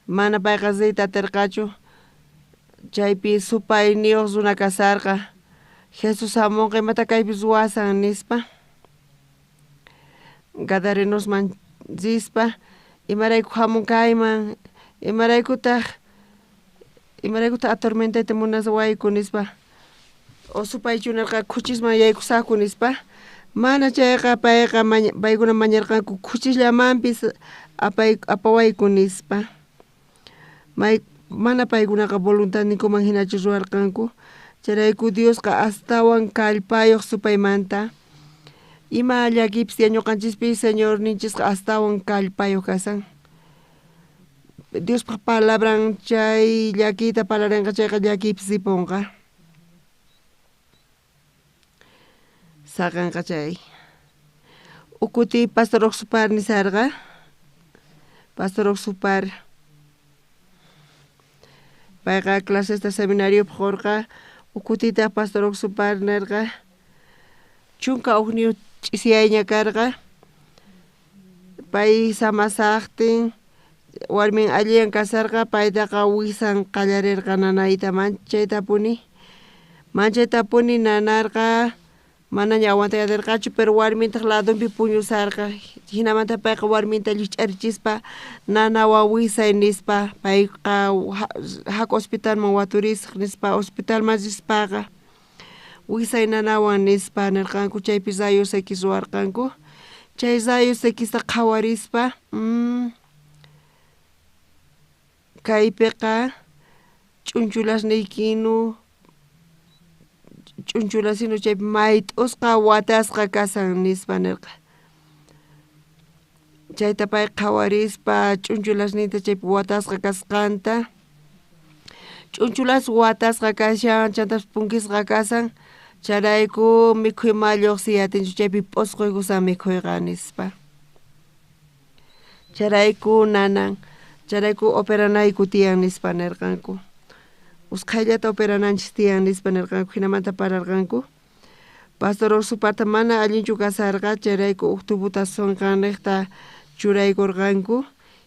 Mana payqa riyta atirqachu. Chaypi supayniyuq runa kasarqa. Jesús hamunqa imata kaypi ruwasan nispa. Gadarenosman rispa imarayku hamun kayman, imaraykutaq atormentayta munaswayku nispa. O supaychu nirqa khuchisman yaykusaqku nispa. Mana chayqa payqa paykuna mañarqanku khuchisllamanpis apawayku nispa. Mana paykunaqa voluntadninkuman hinachu ruwarqanku. Chayrayku Diosqa astawan kallpayuq supaymanta. Ima llakipis ñuqanchispis Señorninchisqa astawan kallpayuq kasan. Diospaq palabran chay llakiyta parlarinqa chayqa llakiypis ripunqa. Saqanqa chay. Ukuti Pastor Oxupar nisarqa. Pastor Oxupar payqa clasesta seminariopaq qurqa. Ukutitaq Pastor Oxupar nirqa 11 ch'isiyayña karqa. Pay samasaqtin warmin alliyan kasarqa paytaqa wisan qallarirqa nanayta manchaytapuni nanarqa. Manaña aguantay atirqachu, pero warmintaq ladunpi puñusarqa. Hinamanta payqa warminta lluch'arichispa nanawan wisay nispa payqa haku hospitalman waturisaq nispa hospitalman rispaqa wisay nanawan nispa nirqanku. Chaypi rayos X ruwarqanku. Chay rayos Xta qhawarispa kaypiqa ch'unchulasniykinu ch'unchulasinu chaypi mayt'usqa watasqa kasan nispa nirqa. Chayta pay qhawarispa ch'unchulasninta chaypi watasqa kasqanta. Ch'unchulas watasqa kashan chantapis punkisqa kasan. Chayrayku mikhuy ma lluqsiy atinchu chaypi p'usquykusan mikhuyqa nispa. Chayrayku nanan, chayrayku operanayku tiyan nispa nirqanku. Usqhayllata operananchis tiyan nispa nirqanku. Hinamanta pararqanku. Pastor Oxuparta mana allinchu kasarqa chayrayku uj tubuta sunqanniqta churaykurqanku.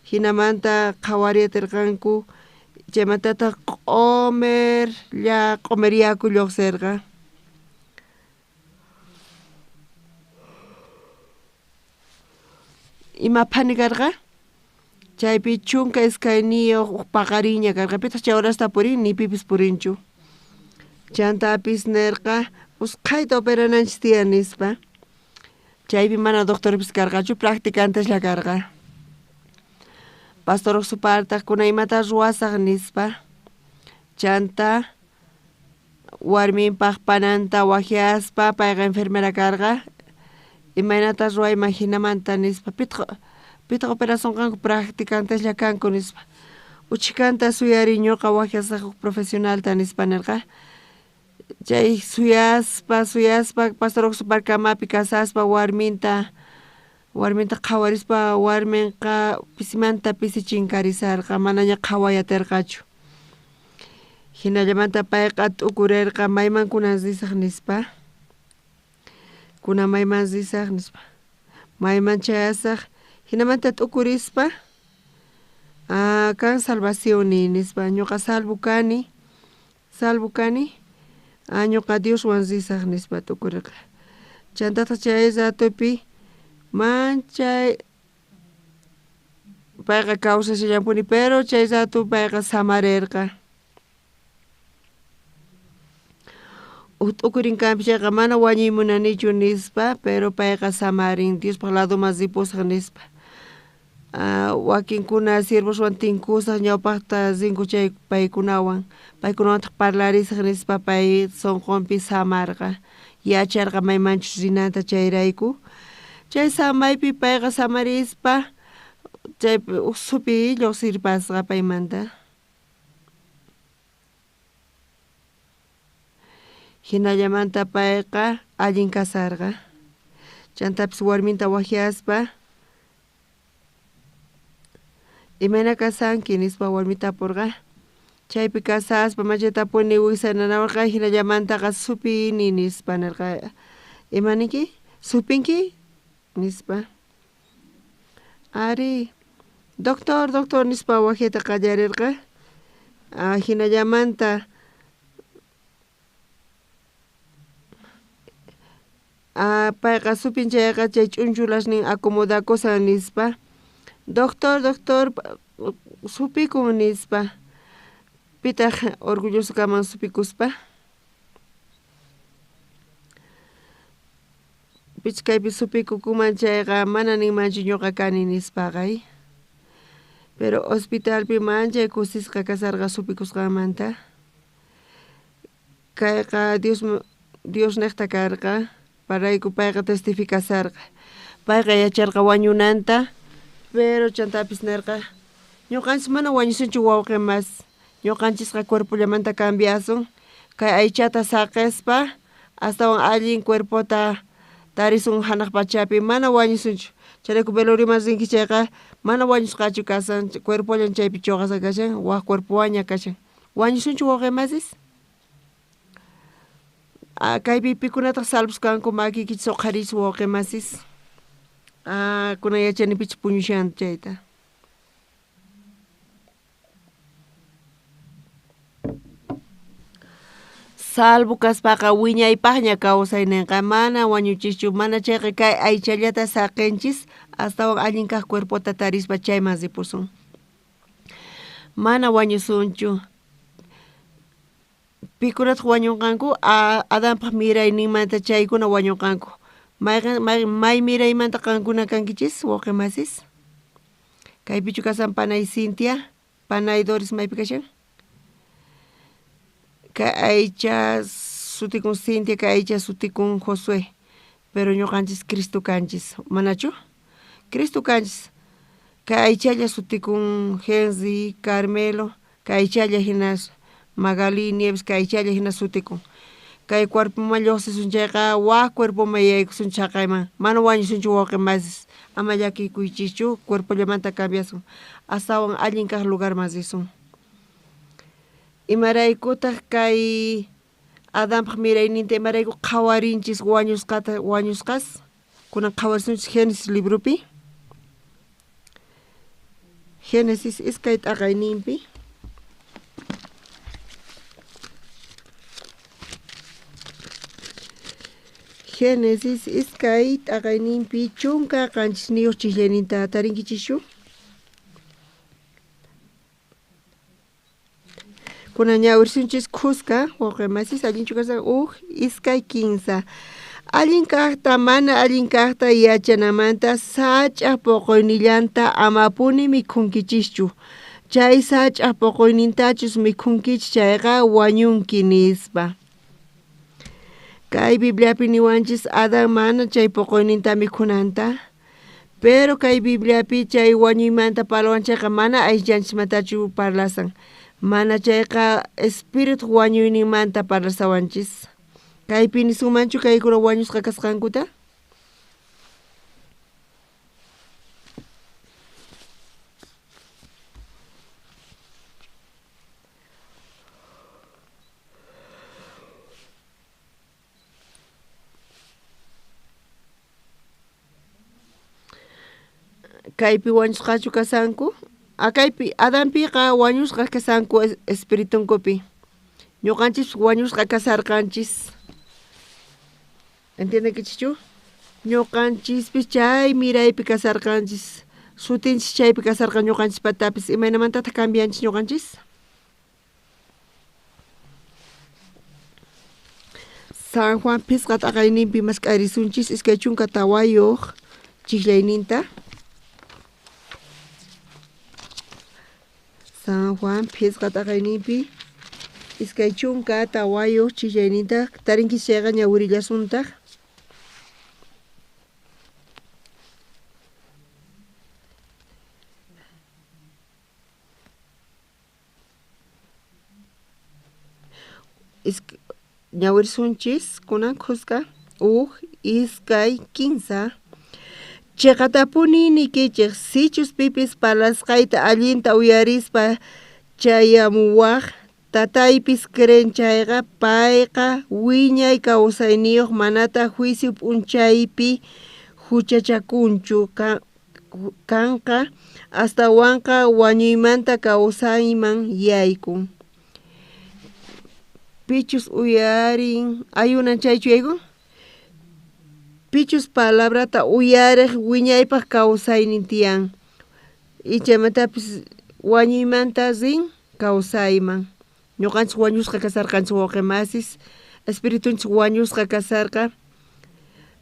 Hinamanta qhawariyatirqanku. Chaymantataq q'umer yaku lluqsirqa. Ima phani karqa? Chaypi 12 uj paqariña karqa. Pitaq chay horasta purin? Ni pipis purinchu. Chantapis nirqa usqhayta operananchis tiyan nispa. Chaypi mana doctorpis karqachu, practicanteslla karqa. Pastor Oxupartaj kuna imata ruwasaj nispa. Chanta warminpaj pananta wajyaspa payqa enfermera karqa imaynata ruwayman jinamanta nispa pitaq operasonqanku practicanteslla kanku nispa. Uchikanta suyari ñuqa wajyasaj huk profesionalta nispa nirqa. Chay suyaspa suyaspa pastor Oxupar kamapi kasaspa warminta qhawarispa warminqa pisimanta pisi chinkarisarqa manaña qhaway atirqachu. Jinallamanta payqa t'ukurirqa mayman kunan risaj nispa. Kunan mayman risaj nispa. Mayman chayasaj jinamanta t'ukurispa kan salvacionni nispa ñuqa salvo kani ñuqa Dioswan risaj nispa t'ukurirqa. Chantataq chay ratopi manchay payqa kawsashallanpuni pero chay rato payqa samarirqa. Uj t'ukurin kanpi chayqa mana wañuy munanichu nispa pero payqa samarin Diospaq ladoman ripusaq nispa. Wakinkuna siervoswan tinkusaq ñawpaqta rinku chay paykunawan paykunawantaq parlarisaq nispa pay sunqunpi samarqa yacharqa maymanchus rinanta chayrayku. Chay samaypi payqa samarispa chaypi uj supi lluqsirpasqa paymanta. Jinallamanta payqa allin kasarqa. Chantapis warminta wajyaspa imayna kasanki nispa warmita tapurqa. Chaypi kasaspa machatapuni wiksananawarqa jinallamantaqa supini nispa nirqa. Imaninki? Supinki? Nispa. Ari doctor doctor nispa wajyayta qallarirqa. Jinallamanta payqa supin chayqa chay ch'unchulasnin acomodakusan nispa. Doctor doctor supikun nispa. Pitaq orgulloso kaman supikuspa. Pich kaypi supikukuman chayqa mana ninmanchu ñuqa kani nispaqa. Pero hospitalpi manchay kusisqa kasarqa supikusqanmanta. Kayqa Dios niqta karqa parayku payqa testificasarqa. Payqa yacharqa wañunanta pero chantapis nirqa ñuqanchis mana wañusunchu wawqi mas ñuqanchisqa cuerpollamanta cambiasun kay aychata saqispa astawan allin cuerpota tarisun hanaq pachapi mana wañusunchu. Chayrayku velorioman rinki chayqa mana wañusqachu kasan cuerpollan chaypi chuqasqa kashan wak cuerpowaña kashan. Wañusunchu wawqi masis? Kaypi pikunataq salvos kanku makiykichis uqharichis wawqi masis. Kunan yachani pichus puñushan chayta. Salvo kaspaqa wiñaypaqña kawsayninqa mana wañuchischu mana chayqa kay aychallata saqinchis astawan allin kaq cuerpota tarispa chayman ripusun. Mana wañusunchu. Pikunataq wañunqanku Adanpaq mirayninmanta chaykuna wañunqanku. May miraymanta qankuna kankichis wawqi masis. Kaypichu kasan panay Cintia, panay Doris maypi kashan. Kay aycha sutikun Cintia, kay aycha sutikun Josué. Pero ñuqanchis Cristo kanchis, manachu? Cristo kanchis. Kay aychalla sutikun Henry, Carmelo, kay aychalla hina Magali Nieves, kay aychalla hina sutikun. Kay cuerpoman lluqsisun chayqa wak cuerpoman yaykusun chaqayman. Mana wañusunchu wawqi masis. Ama llakikuychischu cuerpollamanta cambiasun. Astawan allin kaq lugarman risun. Imaraykutaq kay Adanpaq mirayninta imarayku qhawarinchis wañusqata wañusqas. Kunan qhawarisunchis Génesis libropi. Génesis iskay t'aqayninpi. Génesis iskay t'aqayninpi 17 chijllayninta tarinkichischu. Kunan ñawirsunchis khuska wawqi masis allinchu kashan 1, 2, 3. Allin kajta mana allin kajta yachanamanta sach'aj poqoynillanta amapuni mikhunkichischu. Chay sach'aj poqoynintachus mikhunkichis chayqa wañunki nispa. Kay Bibliapi niwanchis Adán mana chay poqoyninta mikhunanta. Pero kay Bibliapi chay wañuymanta parlawan chayqa mana aychanchismantachu parlasan. Mana chayqa espíritu wañuyninmanta parlasawanchis. Kaypi nisunmanchu kaykuna wañusqa kasqankuta? Kaypi wañusqachu kasanku? Kaypi Adanpiqa wañusqa kasanku espiritunkupi. Ñuqanchis wañusqa kasarqanchis. ¿Entiendenkichischu? Ñuqanchispis chay miraypi kasarqanchis. Sutinchis chaypi kasarqa ñuqanchispatapis. Imaynamantataq cambianchis ñuqanchis? San Juan phisqa t'aqayninpi mask'arisunchis 24 chijllayninta. San Juan phisqa t'aqayninpi 24 chijllayninta tarinkichis chayqa ñawirillasuntaq. Ñawirsunchis kunan khuska 1, 2, 3. Chiqatapuni niykichej sichus pipis parlasqayta allinta uyarispa chayamuwaj tataypis creen chayqa payqa wiñay kawsayniyuq manataq juicio p'unchaypi huchachakunchu kanqa astawanqa wañuymanta kawsayman yaykun. Pichus uyarin ayunan chaychu yaykun? Pichus palabrata uyarej wiñaypaq kawsaynin tiyan. Ichamatapis wañuymanta rin kawsayman. Ñuqanchis wañusqa kasarqanchis wawqimasis, espiritunchis wañusqa kasarqa.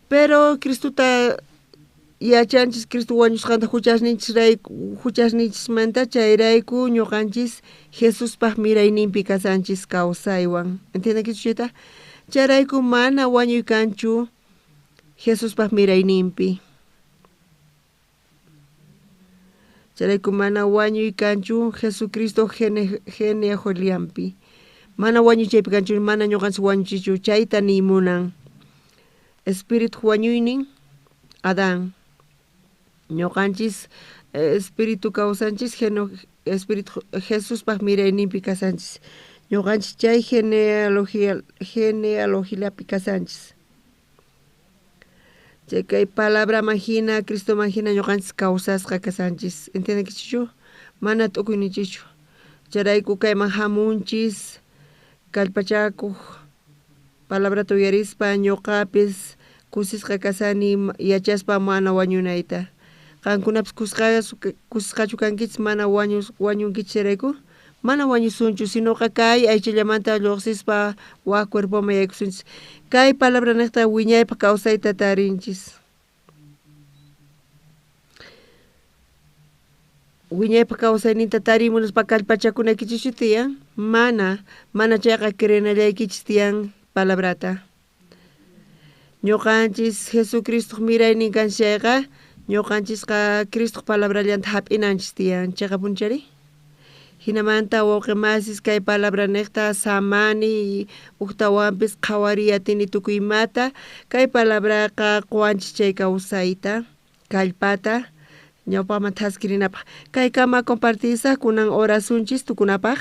Pero Cristuta yachanchis Cristo wañusqanta huchasninchisrayku huchasninchismanta chayrayku ñuqanchis Jesuspaq mirayninpi kasanchis kawsaywan. ¿Entiendenkichu chayta? Chayrayku mana wañuy kanchu Jesuspaq mirayninpi. Chayrayku mana wañuy kanchu Jesucristo genealogiampi. Mana wañuy chaypi kanchu, mana ñuqanchis wañuchichu chayta niy munan. Espíritu wañuynin Adán. Ñuqanchis espíritu kawsanchis espíritu Jesuspaq mirayninpi kasanchis. Ñuqanchis chay genealogiapi kasanchis. Chay kay palabraman hina, Cristoman hina ñuqanchis kawsasqa kasanchis. ¿Entiendenkichischu? Mana t'ukuyninchischu. Chayrayku kayman hamunchis kallpachakuq palabrata uyarispa ñuqapis kusisqa kasani yachaspa mana wañunayta. Qankunapis kusisqachu kankichis mana wañunkichis chayrayku? Mana wañusunchu, sinoqa kay aychallamanta lluqsispa wak cuerpoman yaykusunchis. Kay palabra niqta wiñaypaq kawsayta tarinchis. Wiñaypaq kawsayninta tarimunaspa kallpachakunaykichischu tiyan? Mana, mana chayqa creenallaykichis tiyan palabrata. Ñuqanchis Jesucristoq miraynin kanchis chayqa ñuqanchisqa Cristoq palabrallanta hap'inanchis tiyan. Chiqapunchari? Hinamanta wawqimasis kay palabra niqta samani uktawanpis qhawariy atini tukuy imata. Kay palabraqa quwanchis chay kawsayta, kallpata ñawpaqman thaskirinapaq. Kaykama compartisaq kunan orasunchis tukunapaq.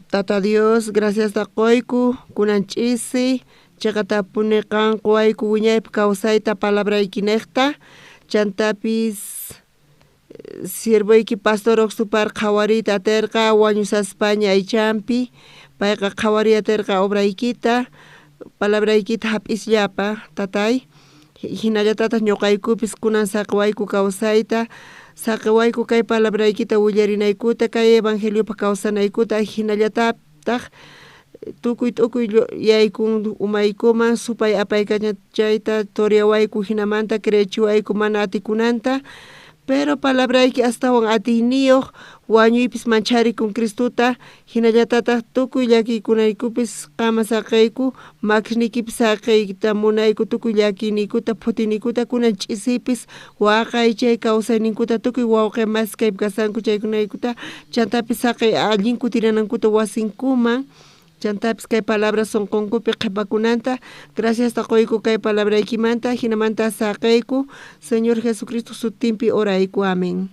Tata Dios, gracias ta qoyku kunan ch'isi chiqatapuni qan quwayku wiñaypaq kawsayta palabrayki niqta. Chantapis siervoyki pastor Oxupar qhawariyta atirqa wañusaspaña aychanpi payqa qhawariy atirqa obraykita palabraykita hap'isllapa tatay. Hinallatataq ñuqaykupis kunan saqiwayku kawsayta saqiwayku kay palabraykita willarinaykuta kay evangeliopaq kawsanaykuta hinallatataq Chaytaj tukuy t'ukuy yaykun umaykuman, supay apaykachan chayta toreawayku, jinamanta creechiwayku mana atikunanta, pero palabrayki astawan atiyniyoj, wañuypis mancharikun Cristuta, jinallatataj tukuy llakiykunaykupis qama saqeyku, makisniykipis saqeyta munayku tukuy llakiyniykuta, phutiyniykuta, kunan ch'isipis waqaychay kawsayninkuta, tukuy wawqe masis kaypi kashanku chaykunaykuta, chantapis saqey allin kutiranankuta wasinkuman, chantapis kay palabra sonqonkupi qhepakunanta. Graciasta qoyku kay palabraykimanta, jinamanta saqeyku, Señor Jesucristo sutinpi orayku, amén.